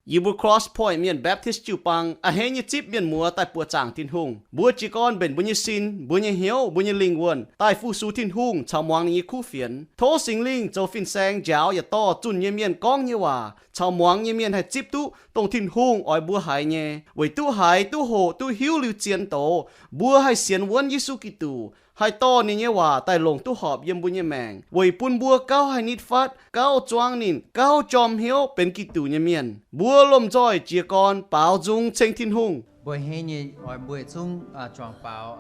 Yie mbuo Cross Point Mienh Baptist jiu-baang a'hneiv nyei zipv mienh muoz daaih buoqc zaangc Tin-Hungh. Mbuo jiez gorn mbenc mbuo nyei sin, mbuo nyei hnyouv, mbuo nyei lingh wuonh daaih fu-sux Tin-Hungh caux muangx ninh nyei kuv fienx. Tov Singx Lingh zoux fin-saeng njaaux yaac dorh zunh nyei mienh gorngv nyei waac caux muangx nyei mienh haih zipv duqv dongh Tin-Hungh oix mbuo haiz nyei, weic duqv haiz, duqv hoqc, duqv hiuv liuz zien doz, mbuo haih sienx wuonv Yesu Giduc, haih dorh ninh nyei waac daaih longc duqv horpc yiem mbuo nyei maengc, weic bun mbuo gauh haih nitv fatv, gauh zuangv ninh, gauh jorm hnyouv benx Giduc nyei mienh. Mbuo lomh nzoih jiez gorn baaux nzung ceng Tin-Hungh. Mbuo a'hneiv nyei oix mbuo yietc zungv juangc baaux.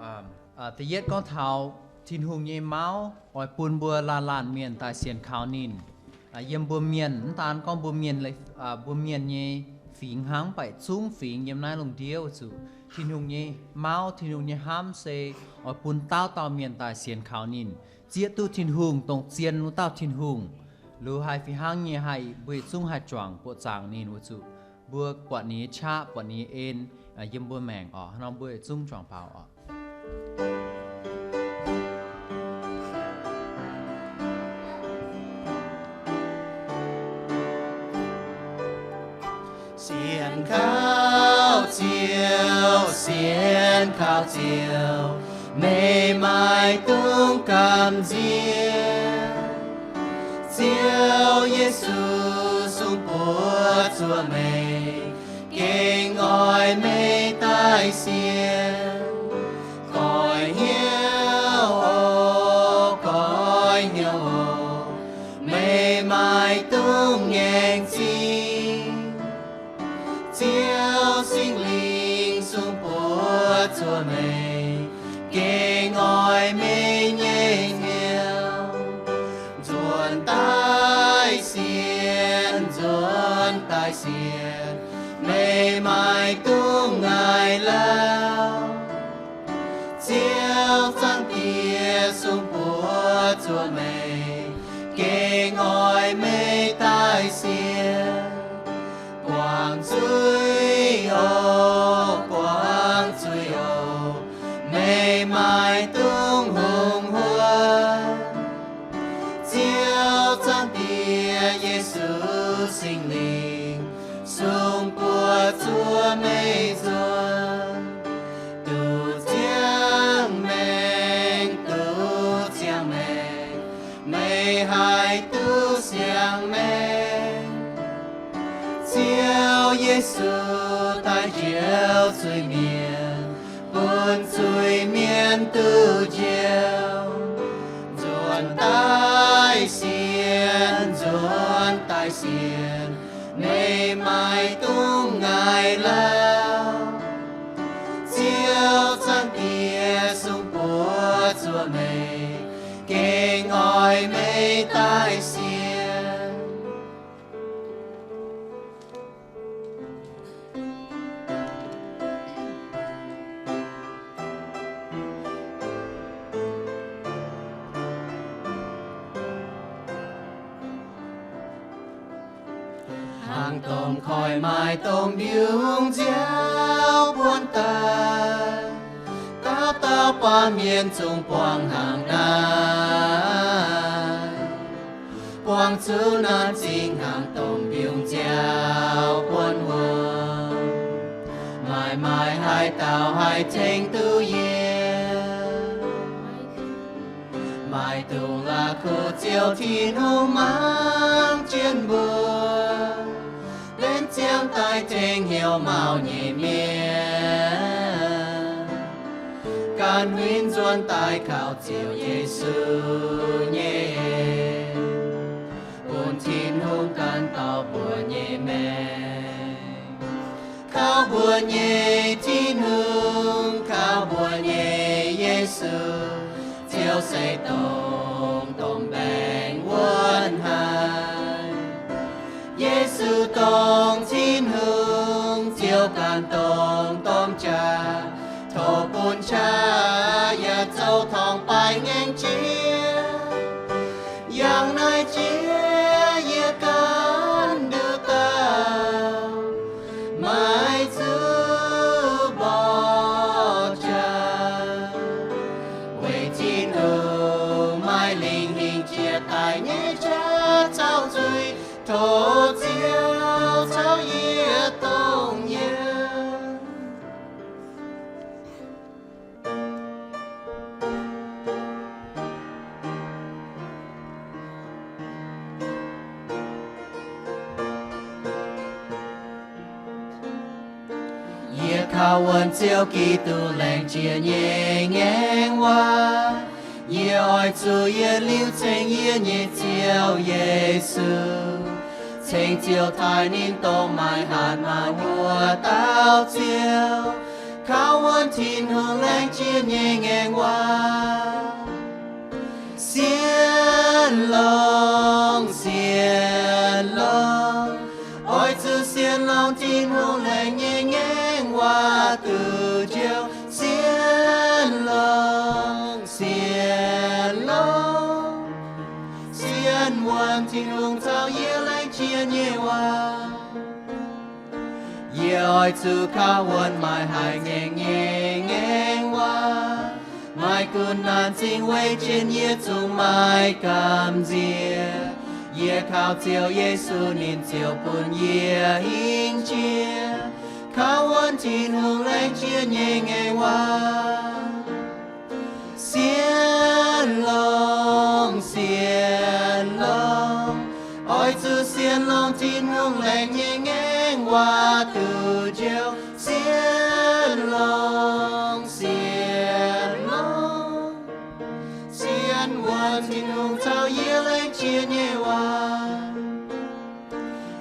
Da'yietv gorngv taux Tin-Hungh nyei mauv oix bun mbuo laanh laanh mienh daaih sienx kaux ninh. Yiem mbuo mienh, mv daan gorngv mbuo mienh, mbuo mienh nyei fingx hnangv, mv baac zungv fingx yiem naaiv lungh ndiev oix zuqc Tin-Hungh nyei mauv, Tin-Hungh nyei hnamv se oix bun dauh dauh mienh daaih sienx kaux ninh, zieqv duqv Tin-Hungh, dongh zien wuov dauh Tin-Hungh. Liuz haiz fih hnangv nyei haih mbuo yietc zungv haih juangc buoqc zaangc ninh oix zuqc mbuo buatc ninh nyei qaqv, buatc ninh nyei en yiem mbuo maengc oc. Hnangv nor mbuo yietc zungv juangc baaux oc. Sienx kaux Ziouv, sienx kaux Ziouv, meih maaih dungx gamh nziex. Ziouv Yesu sung buoz zuoqv meih, gengh oix meih daaih sienx. Goix hnyouv oc, goix hnyouv oc, meih maaih dungx ngaengc zingh. Ziouv Singx Lingh sung buoz zuoqv meih, gengh oix meih nyei hnyouv. Nzuonx daaih sienx, nzuonx daaih sienx, meih maaih dungx ngaih lauh. Ziouv Zaangc Diex sung buoz zuoqv meih, gengh oix meih daaih sienx. Guangc zuiz oc, guangc zuiz oc, meih maaih dungx hungh huotv. Ziouv Zaangc Diex, Yesu Singx Lingh sung buoz zuoqv meih nzuonx. Duqv ziangh maengc, duqv ziangh maengc, meih haih duqv siang-maengc. Ziouv Yesu daaih njoux zuiz-mienh, bun zuiz-mienh duqv njoux. Nzuonx daaih sienx, nzuonx daaih sienx, meih maaih dungx ngaih lauh. Ziouv Zaangc Diex sung buoz zuoqv meih, gengh oix meih daaih sienx. Hnaangx domh koiv maaih domh mbiungc nziaauc buonv daaih, dauh dauh baamh mienh zungv buangh hnaangx naaiv. Buangh zuqc naaiv zingh hnaangx domh mbiungc nziaauc buonv wuom, maaih maaih haaix dauh haih tengx duqv yie? Maaih dungx la'kuqv Ziouv Tin-Hungh mangc jienv mbuo, benx ziangh daaih tengx hnyouv mauh nyei mienh, ganh huingx nzuonx daaih kaux Ziouv Yesu nyei en, bun Tin-Hungh gan taux mbuo nyei maengc. Kaux mbuo nyei Tin-Hungh, kaux mbuo nyei Yesu, Ziouv se dongh domh baengc wuonv haic. Yesu dongh Tin-Hungh, Ziouv ganh dongh domh jaax, tov bun qaqv yaac zoux torngv-baaix ngaengc jiex. Yangh naaiv jiex yie ganh nduqc dauh, maiv zuqc mborqv jaax, weic Tin-Hungh maaih lingc hingh jiex daaih nyei jaax caux nzuih. Tov Ziouv caux yie Kaux wuonx Ziouv Giduc laengz jiex nyei ngaengc waac. Yie oix zuqc yietc liuz ceng yie nyei Ziouv Yesu, ceng Ziouv taaih ninh dongh maaih hatc maaih wuonh dauh Ziouv. Kaux wuonx Tin-Hungh laengz jiex nyei ngaengc waac. Sienx longx, sienx longx, oix zuqc sienx longx Tin-Hungh laengz nyei ngaengc waac duqv njoux. Sienx longx, sienx longx, sienx wuonx Tin-Hungh caux yie laengz jiex nyei waac. Yie oix zuqc kaux wuonx maaih haaix nyungc nyei ngaengc waac, maaih gunv naanc zingh weic jien yie zungv maiv gamh nziex. Yie kaux Ziouv Yesu ninh ziouc bun yie hingh jiex. Kaux wuonx Tin-Hungh laengz jiex nyei ngaengc waac. Sienx longx, sienx longx, oix zuqc sienx longx Tin-Hungh laengz nyei ngaengc waac duqv njoux. Sienx longx, sienx longx, sienx wuonx Tin-Hungh caux yie laengz jiex nyei waac.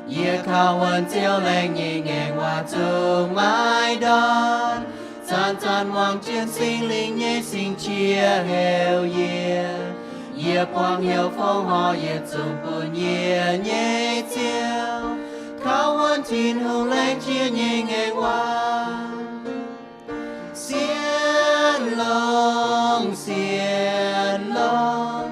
Yie kaux wuonx Ziouv laengz nyei ngaengc waac zungv maiv ndortv. Zanc-zanc muangx jienv Singx Lingh nyei singx qiex heuc yie. Yie buangv hnyouv fongc horc yietc zungv bun yie nyei Ziouv. Kaux wuonx Tin-Hungh laengz jiex nyei ngaengc waac. Sienx longx, sienx longx,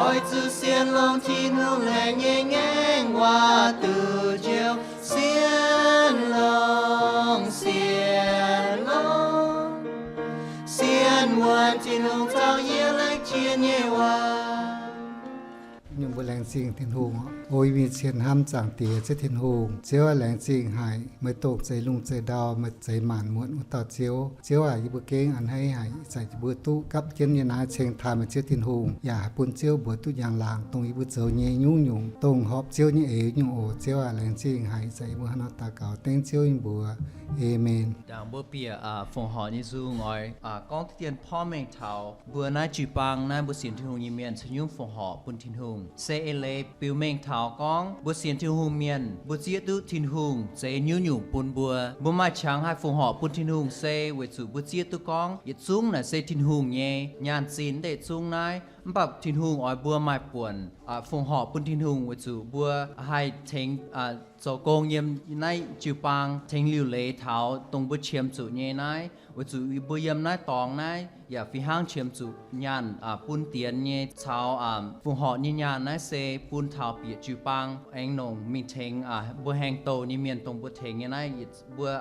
oix zuqc sienx longx Tin-Hungh laengz nyei ngaengc waac duqv njoux. Sienx longx, sienx longx, sienx wuonx Tin-Hungh caux yie laengz jiex nyei waac. Nyungc mbuo laengz zingh Tin-Hungh oc. O yie mingh cien hnamv Zaangc Diex Ziouv Tin-Hungh. Ziouv aac, laengz zingh haic meih dongh zeix lungh zeix ndau, meih zeix maanc muotc wuov dauh Ziouv. Ziouv aac, yie mbuo gengh a'hneiv haic ih zanc yie mbuo duqv gapv jienv nyei naaiv ceng taaih meih Ziouv Tin-Hungh, yaac haih bun Ziouv mbuox duqv njang-laangc dongh yie mbuo zoux nyei nyungc-nyungc, dongh horpc Ziouv nyei eix nyungc oc. Ziouv aac, laengz zingh haic ih zanc yie mbuo hnangv nor daux gaux dengv Ziouv nyei mbuox. Aamen. Ndaangc mbuo bieqc fongc horc nyei nzung oix gorngv diqv dien porv mengh taux mbuo naaiv jiu-baang naaiv mbuo sienx Tin-Hungh nyei mienh caux nyungc fongc horc bun Tin-Hungh. Se eix leiz biux mengh taux gorngv mbuo sienx Tin-Hungh mienh, mbuo zieqv duqv Tin-Hungh zeix nyungc-nyungc bun mbuo. Mbuo maaih qangx haih fongc horc bun Tin-Hungh se weic zuqc mbuo zieqv duqv gorngv yietc zungv naaic se Tin-Hungh nyei. Nyaanh zinh ndeic zungv naaiv, mv baac Tin-Hungh oix mbuo maaih buonc fongc horc bun Tin-Hungh weic zuqc mbuo haih tengx zoux gong yiem naaiv jiu-baang, tengx liuc leiz taux dongh mbuo qiemx zuqc nyei naaiv. Weic zuqc mbuo yiem naaiv dorngx naaiv yaac fih hnangv qiemx zuqc nyaanh bun dienx nyei caux fongc horc nyei nyaanh naaiv se bun taux bieqc jiu-baang aengx nongc mingh tengx mbuo haengh douh nyei mienh dongh mbuo tengx nyei naaiv, mbuo,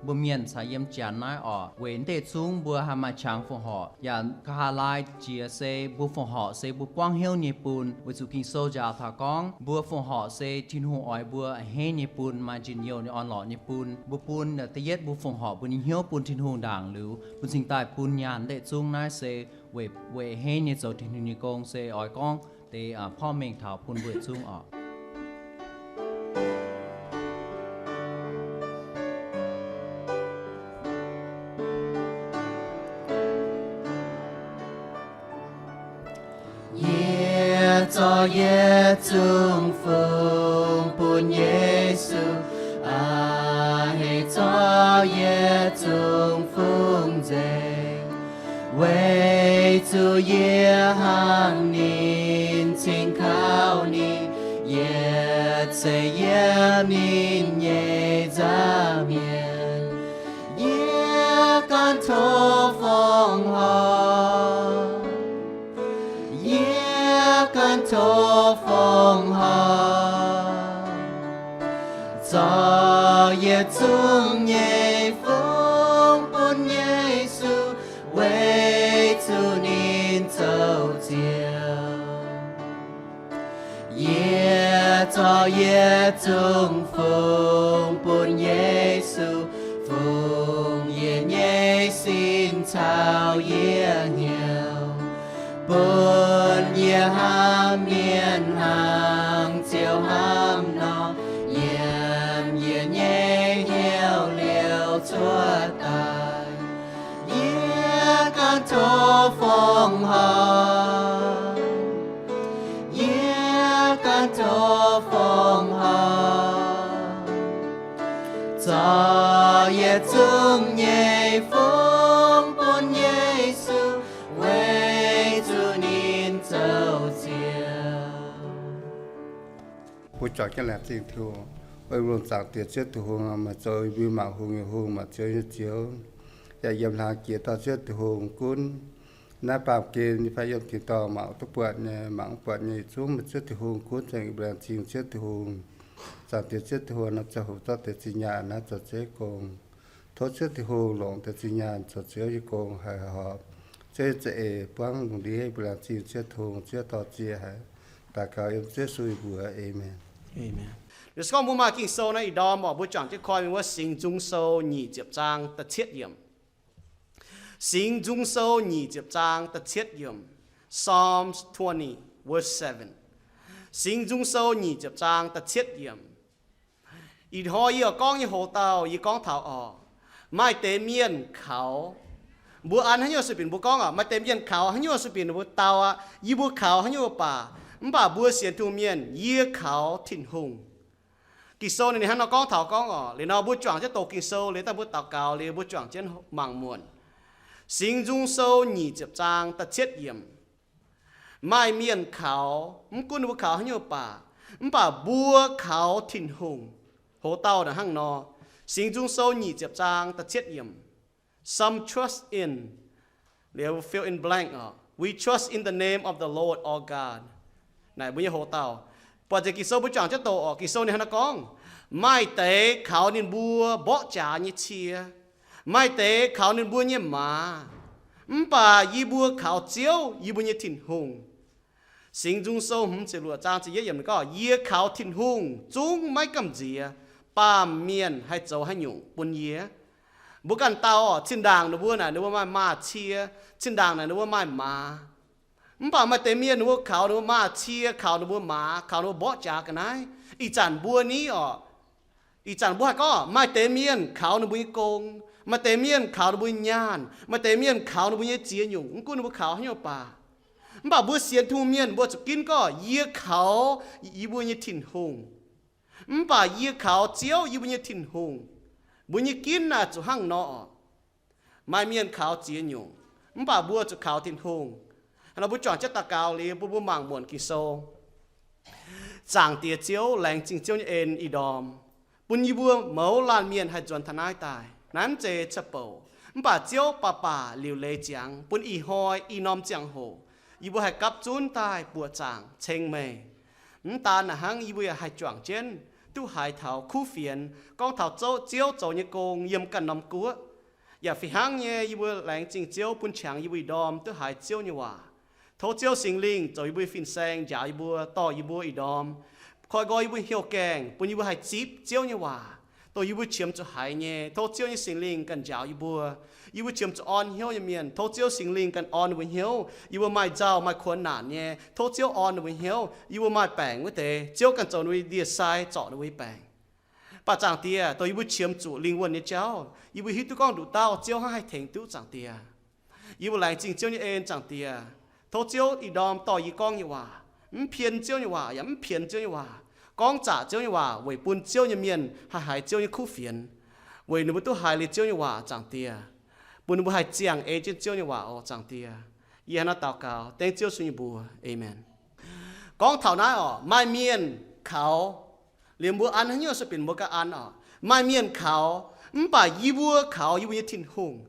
mbuo mienh caux yiem janx naaiv oc. Weic ndeic zungv mbuo haih maaih qangx fongc horc yaac nqa'haav laai jiex se mbuo fongc horc se mbuo buangv hnyouv nyei bun. Weic zuqc Ging-Sou njaaux taux gorngv mbuo fongc horc se Tin-Hungh oix mbuo a'hneiv nyei bun, maaih njien-youh nyei, orn-lorqc nyei bun. Mbuo bun da'yietv mbuo fongc horc mbuo nyei hnyouv bun Tin-Hungh ndaangc liuz, bun cingx daaih bun nyaanh ndeic zungv naaiv se weic, weic a'hneiv nyei zoux Tin-Hungh nyei gong. Se oix gorngv deix porv mengh taux bun mbuo zungv oc. Yie zorqv yietc zungv fungx bun Yesu, a'hneiv zorqv yietc zungv fungx nzengc, weic zuqc yie hnangv ninh, cingx kaux ninh, yietc seix yiem ninh nyei nza'hmien. Yie ganh tov fongc horc, yie ganh tov fongc horc, zorqv yietc zungv nyei fungx bun Yesu, weic zuqc ninh zoux Ziouv. Yie zorqv yietc zungv fungx bun Yesu, fungx yie nyei sin caux yie hnyouv, bun yie hnamv mienh hnangv Ziouv hnamv nor, yiem yie nyei hnyouv liouh cuotv daaih. Zorc yietc zungv nyei fungx bun Yesu, weic zuqc ninh zoux Ziouv. Mbuo juangc jienv laengz zingh Tin-Hungh. O longc zaangc Diex Ziouv Tin-Hungh, meih zoux mbuo mangc hungh nyei Hungh, mangc ziouv nyei Ziouv, yaac yiem hlang jiex dorh Ziouv Tin-Hungh gunv naaiv baamh gen nyei fai yiem tin-dorngh mangc duqv buatc nyei, mangc mv buatc nyei, yietc zungv meih Ziouv Tin-Hungh gunv. Zengc yie mbuo laengz zingh Ziouv Tin-Hungh. Zaangc Diex Ziouv Tin-Hungh, naaiv ziangh hoc zorqv deix zinh nyaanh naaiv zoux Ziouv gong. Tov Ziouv Tin-Hungh longc deix zinh nyaanh zoux Ziouv nyei gong haih horpc Ziouv nyei za'eix buangv lungh ndiev. Yie mbuo laengz zingh Ziouv Tin-Hungh, Ziouv dorh ziex haic. Daux gaux yiem Ziouv Yesu nyei mbuox, aamen. Aamen. Liuz se gorngv mbuo maaih Ging-Sou naaiv ih ndorm oc, mbuo juangc jienv koi mingh wuov Singx Nzung Sou nyic ziepc zaang da'cietv yiemc. Singx Nzung Sou nyic ziepc zaang da'cietv yiemc. Psalms twenty, verse seven. Singx Nzung Sou nyic ziepc zaang da'cietv yiemc. Ih hnoi yie oix gorngv nyei hoc-dauh, yie gorngv taux oc, maaih deix mienh kaux, mbuo an haaix nyungc sueih binc mbuo gorngv oc, maaih deix mienh kaux haaix nyungc sueih binc ninh mbuo dau aqv, yie mbuo kaux haaix nyungc baac, mv baac mbuo sienx Tin-Hungh mienh, yie kaux Tin-Hungh. Ging-Sou ninh hnangv nor gorngv taux gorngv oc, liuz nor mbuo juangc jienv doqc Ging-Sou liuz daaih mbuo daux gaux liuz mbuo juangc jienv mangc muonc. Singx Nzung Sou nyic ziepc zaang da'cietv yiemc. Maaih mienh kaux, mv gunv ninh mbuo kaux haaix nyungc baac, mv baac mbuo kaux Tin-Hungh. Hoc-dauh naaic hnangv nor, Singx Nzung Sou nyic ziepc zaang da'cietv yiemc. Some trust in, liuz fill in blank oc, we trust in the name of the Lord our God. Naaic mbuo nyei hoc-dauh. Buatc nzengc Ging-Sou mbuo juangc jienv doqc oc. Ging-Sou ninh hnangv naaiv gorngv, maaih deix kaux ninh mbuo mborqv jaax nyei cie, maaih deix kaux ninh mbuo nyei maaz, mv baac yie mbuo kaux Ziouv, yie mbuo nyei Tin-Hungh. Singx Nzung Sou hmz ziepc luoqc zaang ziepc yietv yiemc ninh gorngv, yie kaux Tin-Hungh zungv maiv gamh nziex baamh mienh haih zoux haaix nyungc bun yie. Mbuo ganh dau oc, zinh ndaangc ninh mbuo naaic ninh mbuo maaih maaz-cie, zinh ndaangc naaic ninh mbuo maaih maaz. Mv baac maaih deix mienh ninh mbuo kaux ninh mbuo maaz-cie, kaux ninh mbuo maaz, kaux ninh mbuo mborqv jaax ga'naaiv. Ih zanc mbuo ni oc, ih zanc mbuo haih gorngv maaih deix mienh kaux ninh mbuo nyei gong, maaih deix mienh kaux ninh mbuo nyei nyaanh, maaih deix mienh kaux ninh mbuo nyei ziex nyungc, mv gunv ninh mbuo kaux haaix nyungc baac. Mv baac mbuo sienx Tin-Hungh mienh mbuo zuqc ginv gorngv, yie kaux yie mbuo nyei Tin-Hungh. Mv baac yie kaux Ziouv, yie mbuo nyei Tin-Hungh. Mbuo nyei ginv naaic zuqc hnangv nor oc. Maaih mienh kaux ziex nyungc, mv baac mbuo zuqc kaux Tin-Hungh. Hnangv nor mbuo juangc jienv daux gaux liuz bun mbuo mangc muonc Ging-Sou. Zaangc Diex Ziouv, laengz zingh Ziouv nyei en ih ndorm, bun yie mbuo mouz laanh mienh haih nzuonx taux naaiv daaih. Naaiv mv zeiz ca'bouc, mv baac Ziouv baac baac liuc leiz ziangx bun ih hnoi ih norm ziangh hoc yie mbuo haih gapv zunv daaih buoqc zaangc ceng meih. Mv daan naaic hnangv, yie mbuo yaac haih juangc jienv duqv haiz taux kuv fienx gorngv taux Ziouv zoux nyei gong yiem ganh norm guoqv. Yaac fih hnangv nyei, yie mbuo laengz zingh Ziouv bun qangx yie mbuo ih ndorm duqv haiz Ziouv nyei waac. Tov Ziouv Singx Lingh zoux yie mbuo fin-saeng njaaux yie mbuo, dorh yie mbuo ih ndorm, koi nqoi yie mbuo hnyouv gaengh, bun yie mbuo haih zipv Ziouv nyei waac, dongh yie mbuo qiemx zuqc haiz nyei. Tov Ziouv nyei Singx Lingh ganh njaaux yie mbuo. Yie mbuo qiemx zuqc orn hnyouv nyei mienh, tov Ziouv Singx Lingh ganh orn ninh mbuo hnyouv. Yie mbuo maaih nzauh maaih kuonx naanc nyei, tov Ziouv orn ninh mbuo hnyouv. Yie mbuo maaih baengc wuov deix, Ziouv ganh zoux ninh mbuo ndie-sai zorc ninh mbuo nyei baengc. Mv baac Zaangc Diex, dongh yie mbuo qiemx zuqc lingh wuonh nyei jauv, yie mbuo hiuv duqv gorngv nduqc dauh Ziouv hnangv haih tengx duqv, Zaangc Diex. Yie mbuo laengz zingh Ziouv nyei en, Zaangc Diex. Tov Ziouv ih ndorm dorh yie gorngv nyei waac, mv pien Ziouv nyei waac yaac mv pienx Ziouv nyei waac, gorngv zaqc Ziouv nyei waac weic bun Ziouv nyei mienh haih haiz Ziouv nyei kuv fienx, weic ninh mbuo duqv haiz liuz Ziouv nyei waac, Zaangc Diex, bun ninh mbuo haih ziangh ei jienv Ziouv nyei waac oc, Zaangc Diex. Yie hnangv naaiv daux gaux dengv Ziouv Yesu nyei mbuox, aamen. Gorngv taux naaiv oc, maaih mienh kaux, liemh mbuo an haaix nyungc sueih binc mbuo ganh an oc. Maaih mienh kaux, mv baac yie mbuo kaux yie mbuo nyei Tin-Hungh.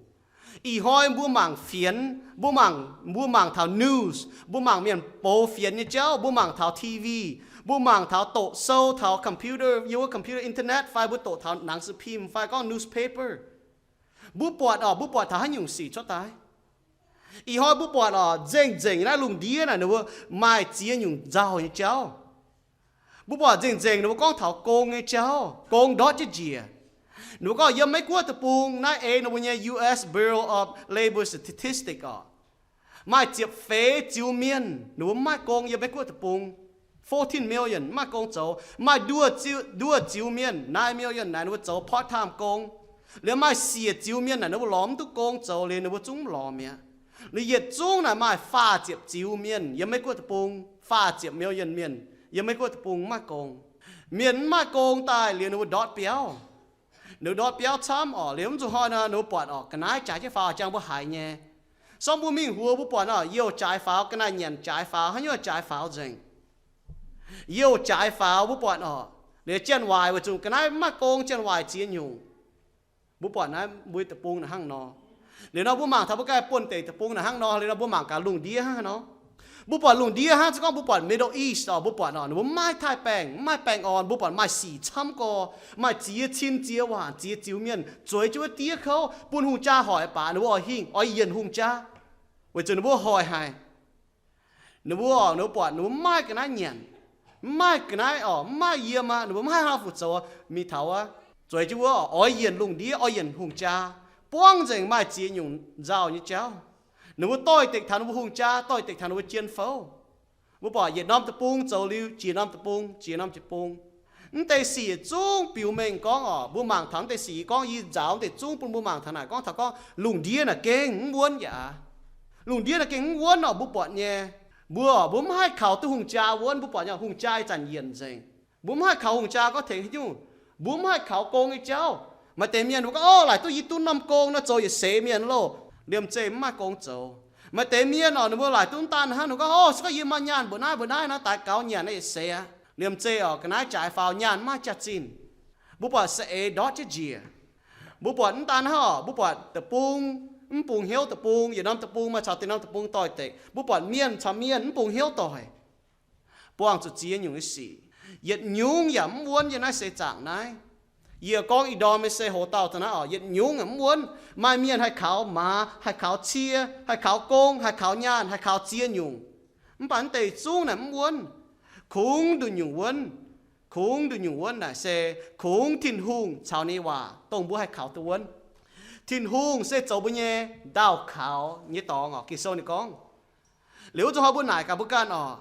Ih hnoi mbuo mangc fienx, mbuo mangc, mbuo mangc taux news, mbuo mangc mienh box fienx nyei jauv, mbuo mangc taux T V, mbuo mangc taux doqc sou taux computer, yiem wuov computer internet, fai mbuo doqc taux หนังสือพิมพ์ fai gorngv newspaper. Mbuo buatc oc, mbuo buatc taux haaix nyungc sic cuotv daaih? Ih hnoi mbuo buatc oc, nzengc-nzengc naaiv lungh ndiev naaic ninh mbuo maaih ziex nyungc nzauh nyei jauv. Mbuo buatc nzengc-nzengc ninh mbuo gorngv taux gong nyei jauv, gong ndortv jienv njiec. Ninh mbuo gorngv yiem Meiv-Guoqv deic-bung naaiv ei ninh mbuo nyei U S Bureau of Labor Statistics oc, maaih ziepc feix ziux mienh ninh mbuo mv maaih gong yiem Meiv-Guoqv deic-bung. Fourteen million mv maaih gong zoux. Maaih nduoh ziux, nduoh ziux mienh, nine million naaic ninh mbuo zoux part-time gong. Liuz maaih siec ziux mienh naaic ninh mbuo lorz mv duqv gong zoux liuz ninh mbuo zungv lorz mi'aqv. Liuz yietc zungv naaic maaih faah ziepc ziux mienh yiem Meiv-Guoqv deic-bung, faah ziepc million mienh yiem Meiv-Guoqv deic-bung mv maaih gong. Mienh mv maaih gong daaih liuz ninh mbuo ndortv biauv. Ninh ndortv biauv camv orqc, liuz mv zuqc hnoi nor ninh mbuo buatc orqc, ga'naaiv jaaix jienv faaux jangx mbuo haiz nyei. Sorng mbuo mingh huox mbuo buatc orqc, youh jaaix faaux, ga'naaiv nyanc jaaix faaux, haaix nyungc jaaix faaux nzengc. Youh jaaix faaux mbuo buatc orqc, liuz janx-waaic weic zuqc ga'naaiv mv maaih gong, janx-waaic ziex nyungc. Mbuo buatc naaiv mbuo deic-bung naaic hnangv nor. Liuz nor mbuo mangc taux mbuo ganh buonv-deic deic-bung naaic hnangv nor. Liuz nor mbuo mangc gaax lungh ndiev hnangv nor. Mbuo buatc lungh ndiev hnangv, se gorngv mbuo buatc Middle East orqc, mbuo buatc orqc, ninh mbuo mv maaih taaih-baengh, mv maaih baengh orn, mbuo buatc maaih sic camv gorx, maaih ziex cin ziex waanc, ziex ziux mienh zueiz jienv wuov diev kouv bun hungh jaa hoic baac ninh mbuo oix hingh, oix yienc hungh jaa, weic zuqc ninh mbuo hoic haic. Ninh mbuo orqc, ninh mbuo buatc ninh mbuo mv maaih ga'naaiv nyanc, mv maaih ga'naaiv orqc, mv maaih yiem aqv, ninh mbuo mv haih haaix fungc zoux. Mingh taux wuov, zueiz jienv wuov orqc, oix yienc lungh ndiev, oix yienc hungh jaa, buangv nzengc maaih ziex nyungc nzauh nyei jauv. Ninh mbuo doix-dekc taux ninh mbuo hungh jaa, doix-dekc taux ninh mbuo jien fouv. Mbuo buatc yietc norm deic-bung zoux liuz jiex norm deic-bung, jiex norm deic-bung. Mv deix sic yietc zungv biux mengh gorngv orqc, mbuo mangc taux mv deix sic gorngv yie nzaaux mv deix zungv bun mbuo mangc taux naaic gorngv taux gorngv lungh ndiev naaic gengh mv wuonv yaac aqv. Lungh ndiev naaic gengh mv wuonv orqc, mbuo buatc nyei. Mbuo orqc, mbuo mv haih kaux duqv hungh jaa wuonv, mbuo buatc nyei hungh jaa ih zanc yienc nzengc. Mbuo mv haih kaux hungh jaa gorngv tengx haaix nyungc. Mbuo mv haih kaux gong nyei jauv. Maaih deix mienh mbuo gorngv, Orv, laaic duqv yie duqv norm gong nor zoux yietc seix mienh loh, liemh zeih mv maaih gong zoux. Maaih deix mienh orqc, ninh mbuo laaic duqv daan hnangv, ninh gorngv, Orv, se gorngv yie maaih nyaanh mbuoqc naaiv mbuoqc naaiv nor, daaix gaux nyanc naaiv yietc seix aqv. Liemh zeih orqc, ga'naaiv jaaix faaux nyaanh mv maaih jaax-zinh. Mbuo buatc saeng-eix ndortv jienv njiec. Mbuo buatc mv daan hnangv orqc, mbuo buatc deic-bung, mv bungx hnyouv deic-bung, yietc norm deic-bung maaih caux deix norm deic-bung doix-dekc. Mbuo buatc mienh caux mienh mv bungx hnyouv doic, buangh zuqc ziex nyungc nyei sic. Yietc nyungc yaac mv wuonv yiem naaiv seix zaangc naaiv. Yie gorngv ih ndorm nyei se hoc dauh daaih naaiv orqc, yietc nyungc yaac mv wuonv. Maaih mienh haih kaux maaz, haih kaux cie, haih kaux gong, haih kaux nyaanh, haih kaux ziex nyungc. Mv baac mv deix zungv naaic mv wuonv. Kungx nduqc nyungc wuonv, kungx nduqc nyungc wuonv naaic se kungx Tin-Hungh caux ninh nyei waac dongh mbuo haih kaux duqv wuonv. Tin-Hungh se zoux mbuo nyei ndaauh kaux nyei dorngx orqc, Ging-Sou ninh gorngv. Liuz wuov zuqc hnoi mbuo naaic gaax mbuo ganh orqc,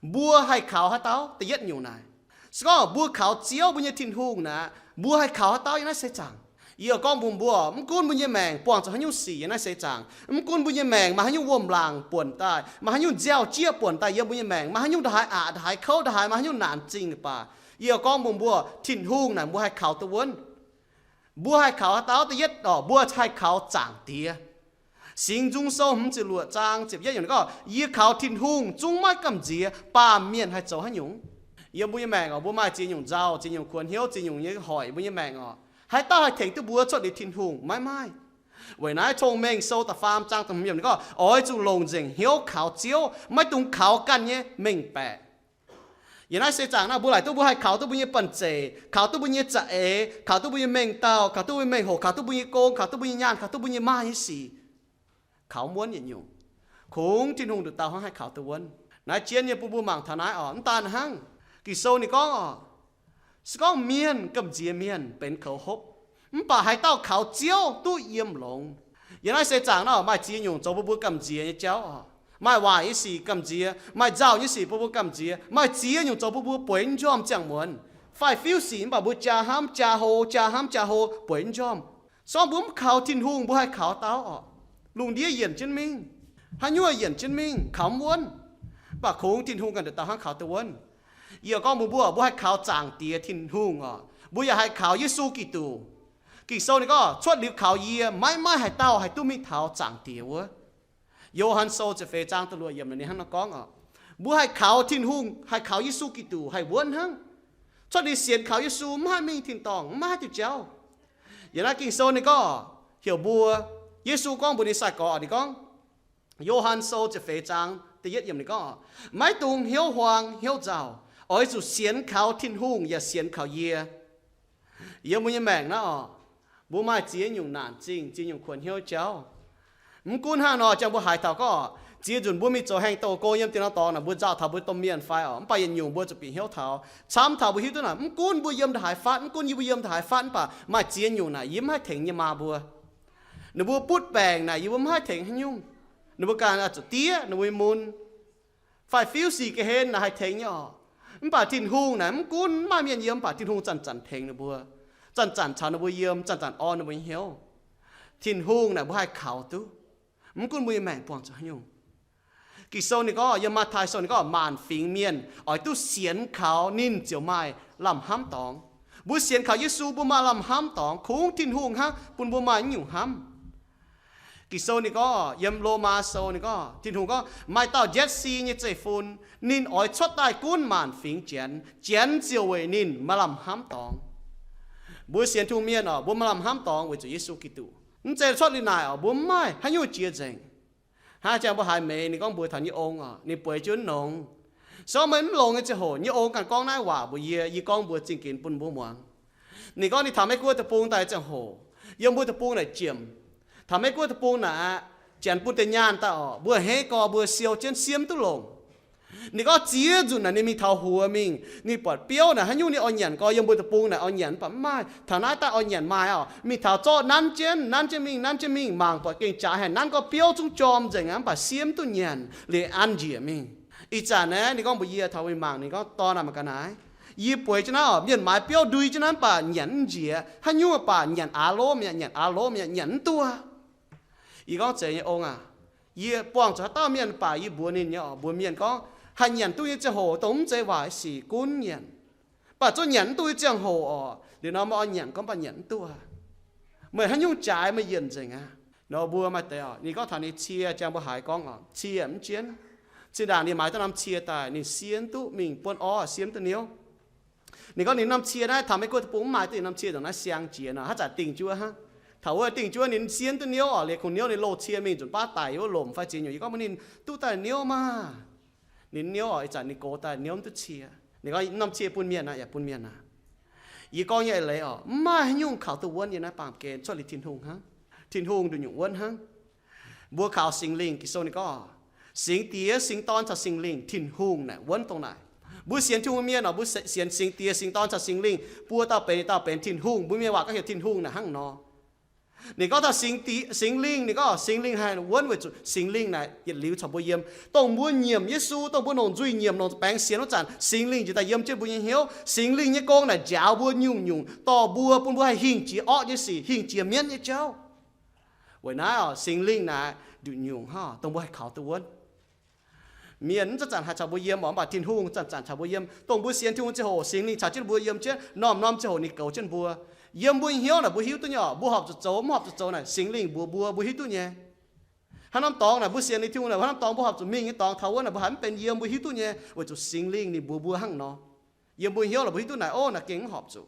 mbuo haih kaux haaix dauh? Da'yietv nyungc naaic, se gorngv mbuo kaux Ziouv mbuo nyei Tin-Hungh naaic, mbuo haih kaux haaix dauh yiem naaiv seix zaangc? Yie gorngv mbuox mbuo, mv gunv mbuo nyei maengc buangh zuqc haaix nyungc sic yiem naaiv seix zaangc, mv gunv mbuo nyei maengc maaih haaix nyungc wuom-laangc buonc daaih, maaih haaix nyungc nziaaux-jieqv buonc daaih yiem mbuo nyei maengc, maaih haaix nyungc ndongc haaix aqc, ndongc haaix kouv, ndongc haaix maaih haaix nyungc naanc zingh baac, yie gorngv mbuox mbuo, Tin-Hungh naaic mbuo haih kaux duqv wuonv. Mbuo haih kaux haaix dauh? Da'yietv orqc, mbuo haih kaux Zaangc Diex. Singx Nzung Sou hmz ziepc luoqc zaang ziepc yietv yiemc gorngv, Yie kaux Tin-Hungh zungv maiv gamh nziex baamh mienh haih zoux haaix nyungc. Yiem mbuo nyei maengc orqc, mbuo maaih ziex nyungc nzauh, ziex nyungc kuonx hnyouv, ziex nyungc nyei hoic mbuo nyei maengc orqc. Haaix dauh haih tengx duqv mbuo cuotv liuz Tin-Hungh? Maiv maaih. Weic naaiv Cong-Mengh Sou da'faam zaang da'hmz yiemc ninh gorngv, Oix zuqc longc nzengc hnyouv kaux Ziouv, maiv dungx kaux ganh nyei mengh baeqc. Yiem naaiv seix zaangc naaiv, mbuo laaic duqv mbuo haih kaux duqv mbuo nyei banh zeic, kaux duqv mbuo nyei za'eix, kaux duqv mbuo nyei mengh dauh, kaux duqv mbuo nyei mengh hoc, kaux duqv mbuo nyei gong, kaux duqv mbuo nyei nyaanh, kaux duqv mbuo nyei maaih nyei sic, kaux wuonv yietc nyungc. Kungx Tin-Hungh nduqc dauh hnangv haih kaux duqv wuonv. Naaiv jienv nyei bun mbuo mangc taux naaiv orqc, mv daan hnangv. Ging-Sou ninh gorngv orqc, se gorngv mienh gamh nziex mienh benx koux hopv, mv baac haaix dauh kaux Ziouv duqv yiem longx. Yiem naaiv seix zaangc naaiv orqc, maaih ziex nyungc zoux bun mbuo gamh nziex nyei jauv orqc. Maaih waaic nyei sic gamh nziex, maaih nzauh nyei sic bun mbuo gamh nziex, maaih ziex nyungc zoux bun mbuo bueix njormh ziangh muonz. Fai fiuv sic mv baac mbuo jaa hnamv jaa hlo, jaa hnamv jaa hlo bueix njormh. Se gorngv mbuo mv kaux Tin-Hungh, mbuo haih kaux dauh orqc? Lungh ndiev yienc jienv mingh, haaix nyungc yienc jienv mingh, kaux mv wuonv. Mv baac kungx Tin-Hungh ganh nduqc dauh hnangv kaux duqv wuonv. Yie gorngv mbuox mbuo, mbuo haih kaux Zaangc Diex Tin-Hungh orqc, mbuo yaac haih kaux Yesu Giduc. Ging-Sou ninh gorngv, Cuotv liuz kaux yie, maiv maaih haaix dauh haih duqv mingh taux Zaangc Diex wuov. Yo^han Sou ziepc feix zaang da'luoqc yiemc ninh hnangv nor gorngv orqc, mbuo haih kaux Tin-Hungh, haih kaux Yesu Giduc haih wuonv hnangv. Cuotv liuz sienx kaux Yesu mv haih mingh tin-dorngh, mv maaih haaix diuh jauv. Yiem naaiv Ging-Sou ninh gorngv heuc mbuo, Yesu gorngv mbuox ninh sai-gorx ninh gorngv, Yo^han Sou ziepc feix zaang da'yietv yiemc ninh gorngv, Maiv dungx hnyouv huaang hnyouv nzauh, oix zuqc sienx kaux Tin-Hungh yaac sienx kaux yie. Yiem mbuo nyei maengc naaiv orqc, mbuo maaih ziex nyungc naanc zingh, ziex nyungc kuonx hnyouv jauv. Mv gunv hnangv nor, jangx mbuo haiz taux gorngv, ziex nzunc mbuo mingh zoux haengh douh go yiem diex norm dorngx naaic, mbuo nzauh taux mbuo domh mienh fai orqc, mv baac yietc nyungc mbuo zuqc bieqc hnyouv taux, camv taux mbuo hiuv duqv naaic, mv gunv mbuo yiem ndongc haaix fatv, mv gunv yie mbuo yiem ndongc haaix fatv, mv baac maaih ziex nyungc naaic yie mv haih tengx nyei maa mbuo. Ninh mbuo butv baengc naaic yie mbuo mv haih tengx haaix nyungc. Ninh mbuo ganh zuqc diev ninh mbuo nyei mun fai fiuv sic ga'hlen naaic haih tengx nyei orqc. Mv baac Tin-Hungh naaic mv gunv mv maaih mienh yiem, mv baac Tin-Hungh zanc-zanc tengx ninh mbuo, zanc-zanc caux ninh mbuo yiem, zanc-zanc orn ninh mbuo nyei hnyouv. Tin-Hungh naaic mbuo haih kaux duqv, mv gunv mbuo nyei maengc buangh zuqc haaix nyungc. Ging-Sou ninh gorngv, yiem Matv^taai Sou ninh gorngv, maanc fingx mienh oix duqv sienx kaux ninh ziouc maaih lamh hnamv dorngx. Mbuo sienx kaux Yesu, mbuo maaih lamh hnamv dorngx, kungx Tin-Hungh hnangv bun mbuo maaih naaiv nyungc hnamv. Ging-Sou ninh gorngv, yiem Lomaa Sou ninh gorngv, Tin-Hungh gorngv, maaih dauh Jetc Si nyei zeiv-fun, ninh oix cuotv daaih gunv maanc fingx Janx, Janx ziouc weic ninh maaih lamh hnamv dorngx. Mbuo sienx Tin-Hungh mienh oc, mbuo maaih lamh hnamv dorngx weic zuqc Yesu Giduc. Mv zeiz cuotv liuz naaic oc, mbuo mv maaih haaix nyungc jiex nzengc. Hnangv jang mbuo haiz Meix ninh gorngv mbuox taux nyei ong oc, ninh bueix jienv nongx. Se gorngv meih mv longx nyei ziangh hoc, nyei ong ganh gorngv naaiv waac mbuox yie, yie gorngv mbuox zingh ginx bun mbuo muangx. Ninh gorngv ninh taux Meiv Guoqv deic-bung daaih ziangh hoc, yiem mbuo deic-bung naaic jiemc. Taux Meiv Guoqv deic-bung naaic aqv, Janx bun deix nyaanh daaih oc, mbuo a'hneiv gorx mbuo siou jienv siemv duqv longc. Ninh gorngv ziex nzunc naaic ninh mingh taux huox mingh, ninh buatc biouv naaic haaix nyungc ninh oix nyanc gorx, yiem mbuo deic-bung naaic oix nyanc mv baac mv maaih. Taux naaiv daaih oix nyanc maaih oc, mingh taux zorqv nanv jienv, nanv jienv mingh, nanv jienv mingh, mangc buatc gengh jaaix haic, nanv gorx biouv zungv jorm nzengc aqv, mv baac siemv duqv nyanc liuz an njiec mingh. Ih zanc naaiv ninh gorngv mbuox yie taux mingh mangc, ninh gorngv, Dorn aac, mangc gaax naaic, yie bueix jienv naaiv oc, mienh maaiz biouv ndui jienv naaiv mv baac nyanc mv njiec, haaix nyungc mv baac nyanc aav lov mi'aqv, nyanc aav lov mi'aqv, nyanc mv duqv. Yie gorngv, Zeiz nyei ong aac, yie buangh zuqc haaix dauh mienh mv baac yie mbuox ninh nyei oc, mbuox mienh gorngv, haih nyanc duqv nyei ziangh hoc dongh mv zeiz waaic sic gunv nyanc. Mv baac zungv nyanc mv duqv nyei ziangh hoc oc, liuz nor meih oix nyanc gorngv mv baac nyanc mv duqv aqv. Meih haaix nyungc jaaix meih yienc nzengc aqv. Nor mbuo maaih deix oc, ninh gorngv taux ninh cie, jang mbuo haiz gorngv oc, cie mv jienv. Zinh ndaangc ninh maaiz duqv norm cie daaih, ninh siemv duqv mingh buonv orv, siemv duqv niouv. Ninh gorngv ninh norm cie naaiv taux Meiv Guoqv deic-bung mv maaih duqv ninh norm cie, ndongc naaiv siang jiex nor, haaix zanc dingh juov hnangv. Taux wuov dingh juov ninh siemv duqv niouv oc, liuz kungx niouv ninh loz-cie mingh nzunc baav daic wuov lomc fai ziex nyungc, yie gorngv mbuox ninh duqv daaih niouv maah. Ninh niouv oc, ih zanc ninh gox daaih niouv mv duqv cie. Ninh gorngv norm cie bun mienh aqv, yaac bun mienh aqv. Yie gorngv nyei eix leiz oc, mv maaih haaix nyungc kaux duqv wuonv yiem naaiv baamh gen cuotv liuz Tin-Hungh hnangv. Tin-Hungh nduqc nyungc wuonv hnangv. Mbuo kaux Singx Lingh, Ging-Sou ninh gorngv, Singx Diex, Singx Dorn caux Singx Lingh, Tin-Hungh naaic wuonv dongh naaic. Mbuo sienx Tin-Hungh mienh oc, mbuo sienx Singx Diex, Singx Dorn caux Singx Lingh, buo dauh benx, dauh benx Tin-Hungh. Mbuo mienh waac gorngv heuc Tin-Hungh naaic hnangv nor. Ninh gorngv taux Singx Diex, Singx Lingh, ninh gorngv Singx Lingh haih wuonv weic zuqc Singx Lingh naaic yietc liuz caux mbuo yiem. Dongh mbuo nyiemc Yesu, dongh mbuo longc nzuih nyiemc, longc baengx sienx wuov zanc, Singx Lingh njiec daaih yiem jienv mbuo nyei hnyouv. Singx Lingh nyei gong naaic njaaux mbuo nyungc-nyungc, dorh mbuo, bun mbuo haih hingh jiex orqv nyei sic, hingh jiex mienv nyei jauv. Weic naaiv oc, Singx Lingh naaic nduqc nyungc hnangv dongh mbuo haih kaux duqv wuonv. Mienh mv zanc-zanc haih caux mbuo yiem oc, mv baac Tin-Hungh zanc-zanc caux mbuo yiem. Dongh mbuo sienx Tin-Hungh ziangh hoc, Singx Lingh caux jienv mbuo yiem jienv, norm-norm ziangh hoc ninh goux jienv mbuo. Yiem mbuo nyei hnyouv naaic mbuo hiuv duqv nyei oc, mbuo horpc zuqc zoux, mv horpc zuqc zoux naaic Singx Lingh mbuox mbuo, mbuo hiuv duqv nyei. Haaix norm dorngx naaic mbuo sienx liuz Tin-Hungh naaic, haaix norm dorngx mbuo horpc zuqc mingh nyei dorngx taux wuov naaic mbuo haiz mv benx yiem, mbuo hiuv duqv nyei, weic zuqc Singx Lingh ninh mbuox mbuo hnangv nor. Yiem mbuo hnyouv naaic mbuo hiuv duqv naaic, ov, naaic gengh mv horpc zuqc.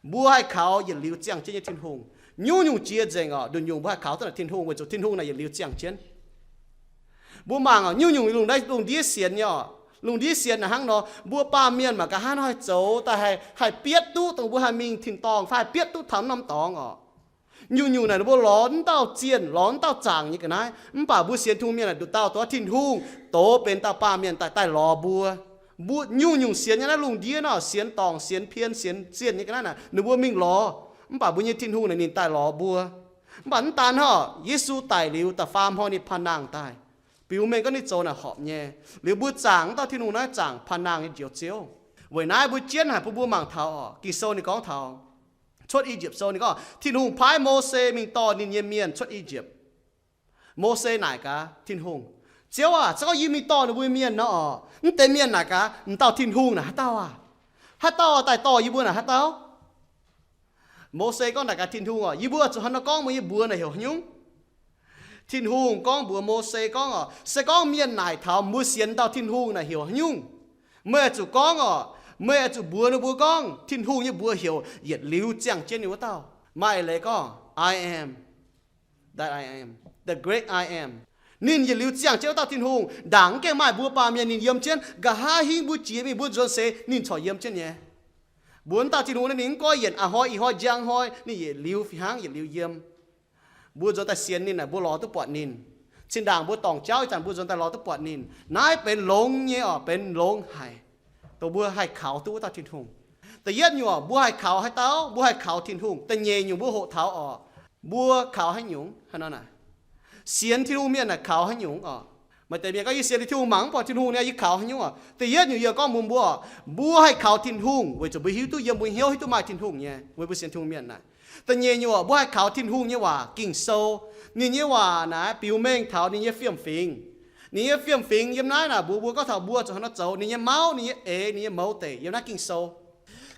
Mbuo haih kaux yietc liuz ziangh jienv nyei Tin-Hungh. Nyungc-nyungc jiex nzengc oc, nduqc nyungc mbuo haih kaux duqv naaic Tin-Hungh, weic zuqc Tin-Hungh naaic yietc liuz ziangh jienv. Mbuo mangc oc, nyungc-nyungc lungh ndiev, lungh ndiev sienx nyei oc. Lungh ndiev sienx naaic hnangv nor, mbuo baamh mienh mangc gaax hnangv nor haih zoux daaih haih, haih bietv duqv dongh mbuo haih mingh tin-dorngh fai haih bietv duqv taux norm dorngx oc. Nyungc-nyungc naaic ninh mbuo lorz mv dauh zienh, lorz mv dauh zaangc nyei ga'naaiv. Mv baac mbuo sienx Tin-Hungh mienh naaic nduqc dauh dongh Tin-Hungh doz benx dauh baamh mienh daaih, daaih lorz mbuo. Mbuo nyungc-nyungc sienx nyei naaiv lungh ndiev nor, sienx dorngc, sienx pien, sienx zienh nyei ga'naaiv naaic, ninh mbuo mingh lorz. Mv baac mbuo nyei Tin-Hungh naaic ninh daaih lorz mbuo. Mv baac mv daan hnangv, Yesu daic liuz da'faam hnoi ninh paan nangh daaih, biux mengh gorngv ninh zoux naaic horpc nyei. Liuz mbuo zaangc mv dauh Tin-Hungh naaiv zaangc paan nangh nyei Njoux Ziouv. Weic naaiv mbuo jienv haic bun mbuo mangc taux oc, Ging-Sou ninh gorngv taux Cuotv I^yipv Sou ninh gorngv Tin-Hungh paaiv Mose mingh dorh ninh nyei mienh cuotv I^yipv. Mose naaic gaax Tin-Hungh, Ziouv aac, se gorngv yie mingh dorh ninh mbuo mienh nor oc, mv deix mienh naaic gaax, m'dauh Tin-Hungh naaic haaix dauh aac? Haaix dauh daaih dorh yie mbuo naaic haaix dauh? Mose gorngv naaic gaax Tin-Hungh oc, Yie mbuo zuqc hnangv nor gorngv mbuox yie mbuox naaic heuc haaix nyungc? Tin-Hungh gorngv mbuox Mose gorngv oc, Se gorngv mienh naaic taux mbuo sienx dauh Tin-Hungh naaic heuc haaix nyungc, meih oix zuqc gorngv oc, meih oix zuqc mbuox ninh mbuo gorngv Tin-Hungh nyei mbuox heuc yietc liuz ziangh jienv nyei wuov dauh. Maaih eix leiz gorngv, I am that I am, the great I am. Ninh yietc liuz ziangh jienv wuov dauh Tin-Hungh, ndaangc mv gaengh maaih mbuo baamh mienh ninh yiem jienv, nqa'haav hingv mbuo jiex mingh mbuo nzuonx seix ninh corc yiem jienv nyei. Mbuo wuov dauh Tin-Hungh naaiv ninh mv goiv yienc a'hnoi ih hnoi njang hnoi, ninh yietc liuz fih hnangv yietc liuz yiem. Mbuo nzuonx daaih sienx ninh naaic mbuo lorz duqv buatc ninh. Zinh ndaangc mbuo dorngc jauv ih zanc mbuo nzuonx daaih lorz duqv buatc ninh. Naaiv benx longx nyei oc, benx longx haic, dongh mbuo haih kaux duqv wuov dauh Tin-Hungh. Da'yietv nyungc oc, mbuo haih kaux haaix dauh? Mbuo haih kaux Tin-Hungh. Da'nyeic nyungc mbuo hoqc taux oc, mbuo kaux haaix nyungc hnangv nor naaic? Sienx Tin-Hungh mienh naaic kaux haaix nyungc oc? Maaih deix mienh gorngv, Yie sienx liuz Tin-Hungh mangc mv buatc Tin-Hungh nyei, yie kaux haaix nyungc oc? Da'yietv nyungc yie gorngv mbuox mbuo oc, mbuo haih kaux Tin-Hungh weic zuqc mbuo hiuv duqv yiem mbuo hnyouv hiuv duqv maaih Tin-Hungh nyei, weic mbuo sienx Tin-Hungh mienh naaic. Da'nyeic nyungc oc, mbuo haih kaux Tin-Hungh nyei waac, Ging-Sou, ninh nyei waac naaic biux mengh taux ninh nyei fiem-fingx. Ninh nyei fiem-fingx yiem naaiv naaic mbuox mbuo gorngv taux mbuo zuqc hnangv nor zoux, ninh nyei mauv, ninh nyei eix, ninh nyei mouz deic yiem naaiv Ging-Sou.